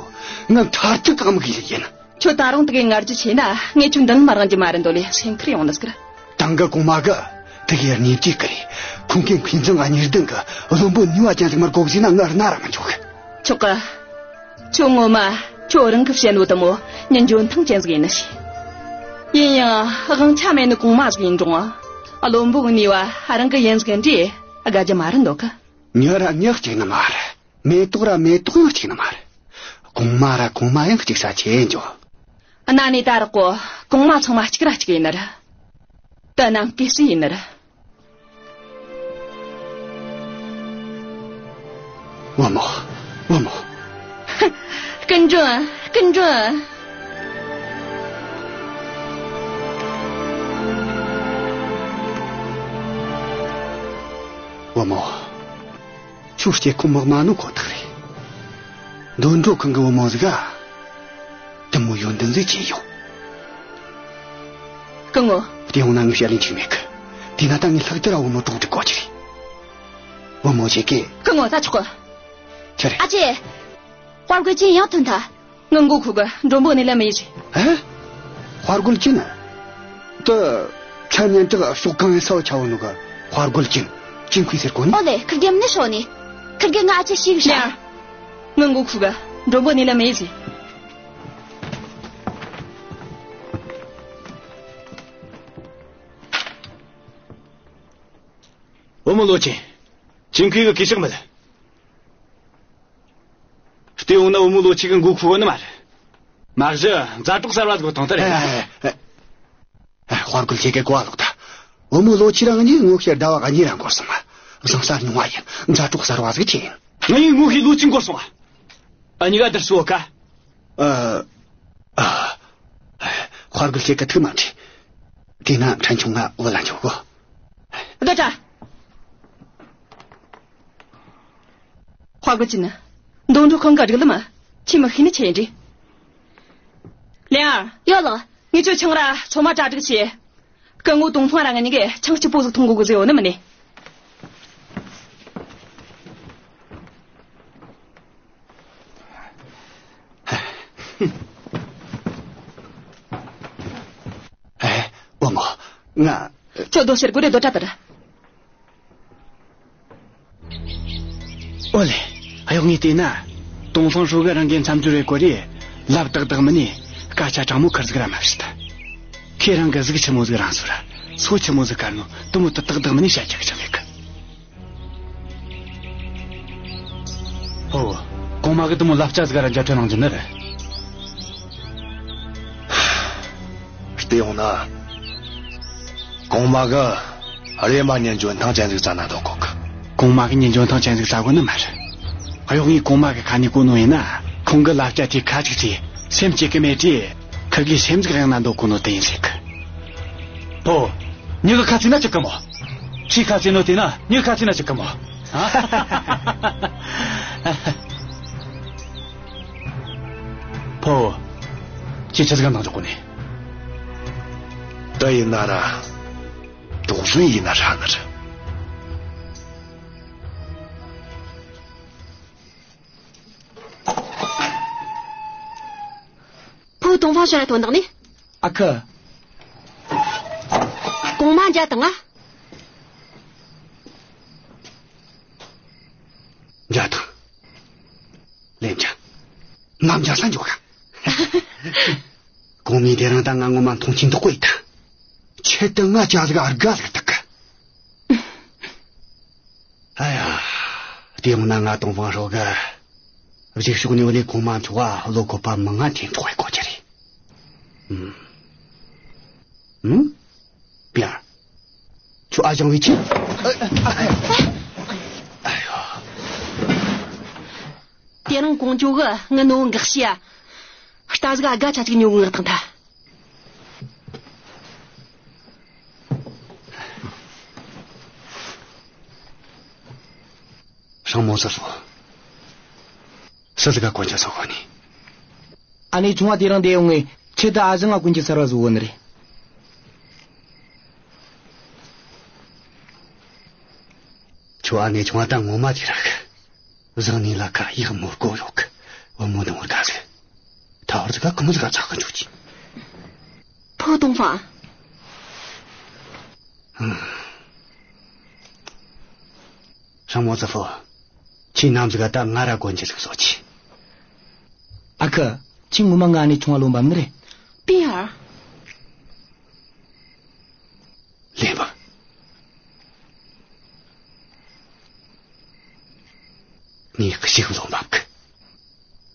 ང་མཐར་ཐུག་གམ་གི་ཡིན། ཁྱོད་ད་རུང་དེ་གའི་ངར་རྒྱུ་ཆེ་ན་ངས་ཁྱོད་འདང་མ་རང་རྒྱུ་མ་རེད་འདོད་ལས་སེམས་ཁུར་ཡོང་ནི་ཟིག་ར། དང་གི་གོང་མ་གི་ དེ་གའི་གནས་བཅས་ཀི་རེད། ཁོང་གི་མཁས་མཛངས་གཉིས་ལྡན་གི་བློན་པོ་ནུས་པ་ཅན་ཟིག་མར་གོ་ཟིན་ན་ང་ར་ན་ར་མི་འཇོག་གི། ཆོག་གི། ཁྱོད་ངོ་མ་ཁྱོད་རང་གི་བཤད་ནོ་དེ་མོ་ཉིན་འཇོན་ཐང་ཅན་ཟིག་ཡིན་ནི་ཞིག་ཡིན་ཡང་དབང་ཆ་མེད་ནི་གོང་མ་ཟིག་ཡིན་རུང་། བློན་པོ་གི་ནུས་པ་རང་གི་ཡིན་ཟིག་འདྲི་དགའ་རྒྱུ་མ་རེད་འདོད་གི། ཉོ་ར་ཉག་གཅིག་ནི་མ་རེད། མེ་ཏོག་ར་མེ་ཏོག་ཡང་གཅིག་ནི་མ་རེད། གོང་མ་ར་གོང་མ་ཡང་གཅིག་ས་ཆེ་འཇོ། གནའ་ནས་ད་རག་གོ། གོང་མ་ཚང་མ་གཅིག་ར་གཅིག་ཡིན་ནི་རེད། དེ་ནང་གི་སུ་ཡིན་ནི་རེད། བུ་མོ། བུ་མོ། སྐུ་མགྲོན། སྐུ་མགྲོན། བུ་མོ། ཁྱོད་སྐྱེ་ཁམས་མི་དམའ་ནོ་ཁོ་ཐག་རེད། འདོན་གྲོ་ཁང་གི་བུ་མོ་ཟིག་ག་དེ་མོ་ཡོན་ཏན་ཟིག་ཅི་ཡོད། སྐུ་ངོ། དེ་ཡོང་ན་ངས་བཤད་ལེ་འཆི་མེད་གི། དེ་ན་ད་ངས་ལྷག་ཏུ་ར་བུ་མོ་གྲོགས་སྒྲིག་དགོས་ཀྱི་རེད། བུ་མོ་ཁྱེད་ཀྱིས། སྐུ་ངོ་ད་ཆོག་གི། ཆི་རེད། ཨ་ཅེ། དཔའ་རྒོད་ཅན་ཡང་ཐོན་ཐལ། ངའི་མགོ་ཁུག་གི། མགྲོན་པོ་ནས་ལན་མི་ཡེ་ཟེར། ཨེ། དཔའ་རྒོད་ཅན། དེ། ཚ་ཉན་དག་ཕྱོགས་གང་ཡིན་ས་བ་ཆ་བོ་ནོ་གི། དཔའ་རྒོད་ཅན། ཅིན་ཁུའི་ཟེར་གོ་ནི། ཨོ་ལེ། ཁིར་གེ་མི་ནི་ཤོ་ནི། ཁིར་གེ་ང་ཨ་ཅེ་ཞིག་ཤ། ཡ། ངའི་མགོ་ཁུག་གི། མགྲོན་པོ་ནས་ལན་མི་ཡེ་ཟེར། བུ་མོ་ལོ་ཆེན། ཅིན་ཁུའི་གི་གུས་ཕྱག་མེད། བལྟས་ཡོང་ན་བུ་མོ་ལོ་ཆེ་གི་མགོ་ཁུ་བོ་ནི་མ་རེད། མ་གཞི་མཛའ་གྲོགས་གསར་བ་ཟིག་གོ་དང་ད་རེད། ཨ། ཨ། དཔའ་རྒོད་ཁྱེད་ཀྱིས་གོ་བ་ལོག་ད། བུ་མོ་ལོ་ཆེ་རང་གཉིས་ངོ་ཤེས་ཟླ་བ་གཉིས་རང་འགོར་སོང་བ། བཟང་ས་རྙིང་བ་ཡིན། མཛའ་གྲོགས་གསར་བ་ཟིག་ཆེ་ཡིན། ང་ཡི་ངོ་ཤེས་ལོ་ཆེ་འགོར་སོང་བ། ཨ་ཉི་ག་དར་སོ་ཀ། ཨ། ཨ། དཔའ་རྒོད་ཁྱེད་ཀྱི་ཐུགས་མ་འཁྲིད། དེས་ན་ཕྲན་ཆུང་ང་བུད་ལ་འཇུག་གོ། ད་ད། དཔའ་རྒོད་ཅན། འདོན་གྲོ་ཁང་གི་སྒྲིག་ལམ་ཁྱེད་མི་ཤེས་ནི་ཆི་ཡིན་དྲི། ལེ་ཨར། ཡོད་ལགས། ངས་ཁྱོད་ཆང་ར་ཚོད་མ་གྲ་སྒྲིག་བྱས། སྐུ་ངོ་ཏོང་ཧྥང་ར་ང་གཉིས་ཀས་ཆང་སྐྱིད་པོ་ཟིག་འཐུང་དགོས་གི་ཟེར་ཡོད་ནི་མིན་ནི། ཨེ། བུ་མོ། ང་། ཁྱོད་སྡོད་ཟེར་གོ་རེ་སྡོད་དྲ་དར། ཨོ་ལེ། གཡོག་ངས་བལྟས་ན། ཏོང་ཧྥང་ཧྲོ་གི་རང་གི་མཚམས་སྦྱོར་རེ་གོ་རེ། ལབ་ཏག་ཏག་མིན་ནི། སྐད་ཆ་དྲང་མོ་ཁུར་ཟིག་ར་མ་བཤད། ཁྱེད་རང་གི་གཟུགས་ཆི་མོ་ཟིག་རིང་སོ་ར། སོ་ཆི་མོ་ཟིག་དཀར་ནོ། དེ་མོ་ཏག་ཏག་ཏག་མིན་ནི་བཤད་རྒྱུ་གི་ཆི་མེད་གི། ཨོ། གོང་མ་གི་དེ་མོ་ལབ་ཅག་ཟིག་ར་འཇའ་ཁྲལ་གནང་རྒྱུ་ནི་རེད། བལྟས་ཡོང་ན། གོང་མ་གི་རེམ་མ་ཉིན་འཇོན་ཐང་ཅན་ཟིག་བཙལ་ན་འདོད་གོ་གི། གོང་མ་གི་ཉིན་འཇོན་ཐང་ཅན་ཟིག་བཙལ་གོ་ནི་མ་རེད། གཡོག་ངས་གོང་མ་གི་ཁ་ནས་གོ་ནོ་ཡིན་ན། ཁོང་གི་ལབ་ཅག་དེ་ཁ་ཅིག་ཚིག་སེམས་སྐྱིད་གི་མེད་དུས། ཁི་གི་སེམས་ཟིག་གཡེང་ན་འདོད་གོ་ནོ་དེ་ཡིན་ཟེར་གི། ཕོ། མྱི་གི་ཁ་ཚིག་ན་ཅིག་གི་མོ། ཁྱིའི་ཁ་ཚིག་ནོ་དེ་ན་མྱི་གི་ཁ་ཚིག་ན་ཅིག་གི་མོ། ཨ། ཕོ། ཁྱེད་ཆི་ཟིག་ག་འདང་འཇོག་གོ་ནི། ད་ཡིན་ན་ར། དོགས་ཟོན་ཡིན་ན་ར་ནི་ར། ཕུ་བོ་ཏོང་ཧྥང་ཤོད་ར་ཐོན་དང་ནི། ཨ་ཁུ། གོང་མ་མཇལ་དང་ང་། མཇལ་དང་། ལེན་ཅང་། ང་མཇལ་ས་འཇོག་ག། གོང་མའི་དེ་རིང་ད་ང་ངོ་མ་མཐོང་ཆེན་འདུག་གོ་ཡི་ད། ཆེད་དུ་ང་ཅག་ཟིག་ཨར་དགའ་ཟིག་ཐུག་གི། ཨ་ཡ། དེ་ཡོང་ན་ང་ཏོང་ཧྥང་ཧྲོ་གི། གཞུག་ཕྱོགས་ནས་བློན་གོང་མ་མཆོག་ག་བློ་བཀོད་པ་མང་ང་འཐེན་ཐོག་གི་གོ་རྒྱུ་རེད། ཨུམ། ཨུམ། པིར། ཁྱོད་ཨ་ཞང་བའི་ཆེད། ཨ་ཡོ། དེ་རིང་ཀོང་ཇོ་གིས་ངའི་ནོ་འགག་ཤི་ཡ། རྟ་ཟིག་ཨ་དགའ་ཆ་ཅིག་ཉོ་གི་ངག་དང་ཐལ། སྲང་མོ་ཟེར་སོ། སུ་ཟིག་ག་གོན་ཆ་སོ་གོ་ནི། ཨ་ནེ་ཆུང་བ་དེ་རིང་དེ་ཡོང་ངས་ཆེད་དུ་ཨ་ཞང་ང་གོན་ཆ་གསར་བ་བཟོ་གོ་ནི་རེད། ཁྱོད་ཨ་ནེ་ཆུང་བ་ད་ངོ་མ་ཅིག་རག་གི། བཟང་ནི་ལ་ཁ་ཡག་མོ་སྐོ་ཡོད་གི། བུ་མོ་དང་བར་ག་ཟིག་ད་བར་ཟིག་ག་གང་ཟིག་ག་ཚག་གི་འཇུག་ཅི། ཕུ་ཏོང་ཧྥང་། ཨང་། ཨ་མོ་ཙི་ཕོ། ཁྱེད་རྣམས་ཟིག་ད་ང་ར་གོན་རྒྱུ་ཟིག་བཟོ་ཆི། ཨ་ཁུ། ཁྱེད་ངོ་མ་ང་ནི་ཆུང་བ་ལོན་པ་མིན་རེད། པི་ཡ། ལེན་པ། ངས་ཞིག་བཟོ་འབབ་གི།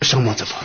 ཧྲང་མོ་ཙི་ཕོ།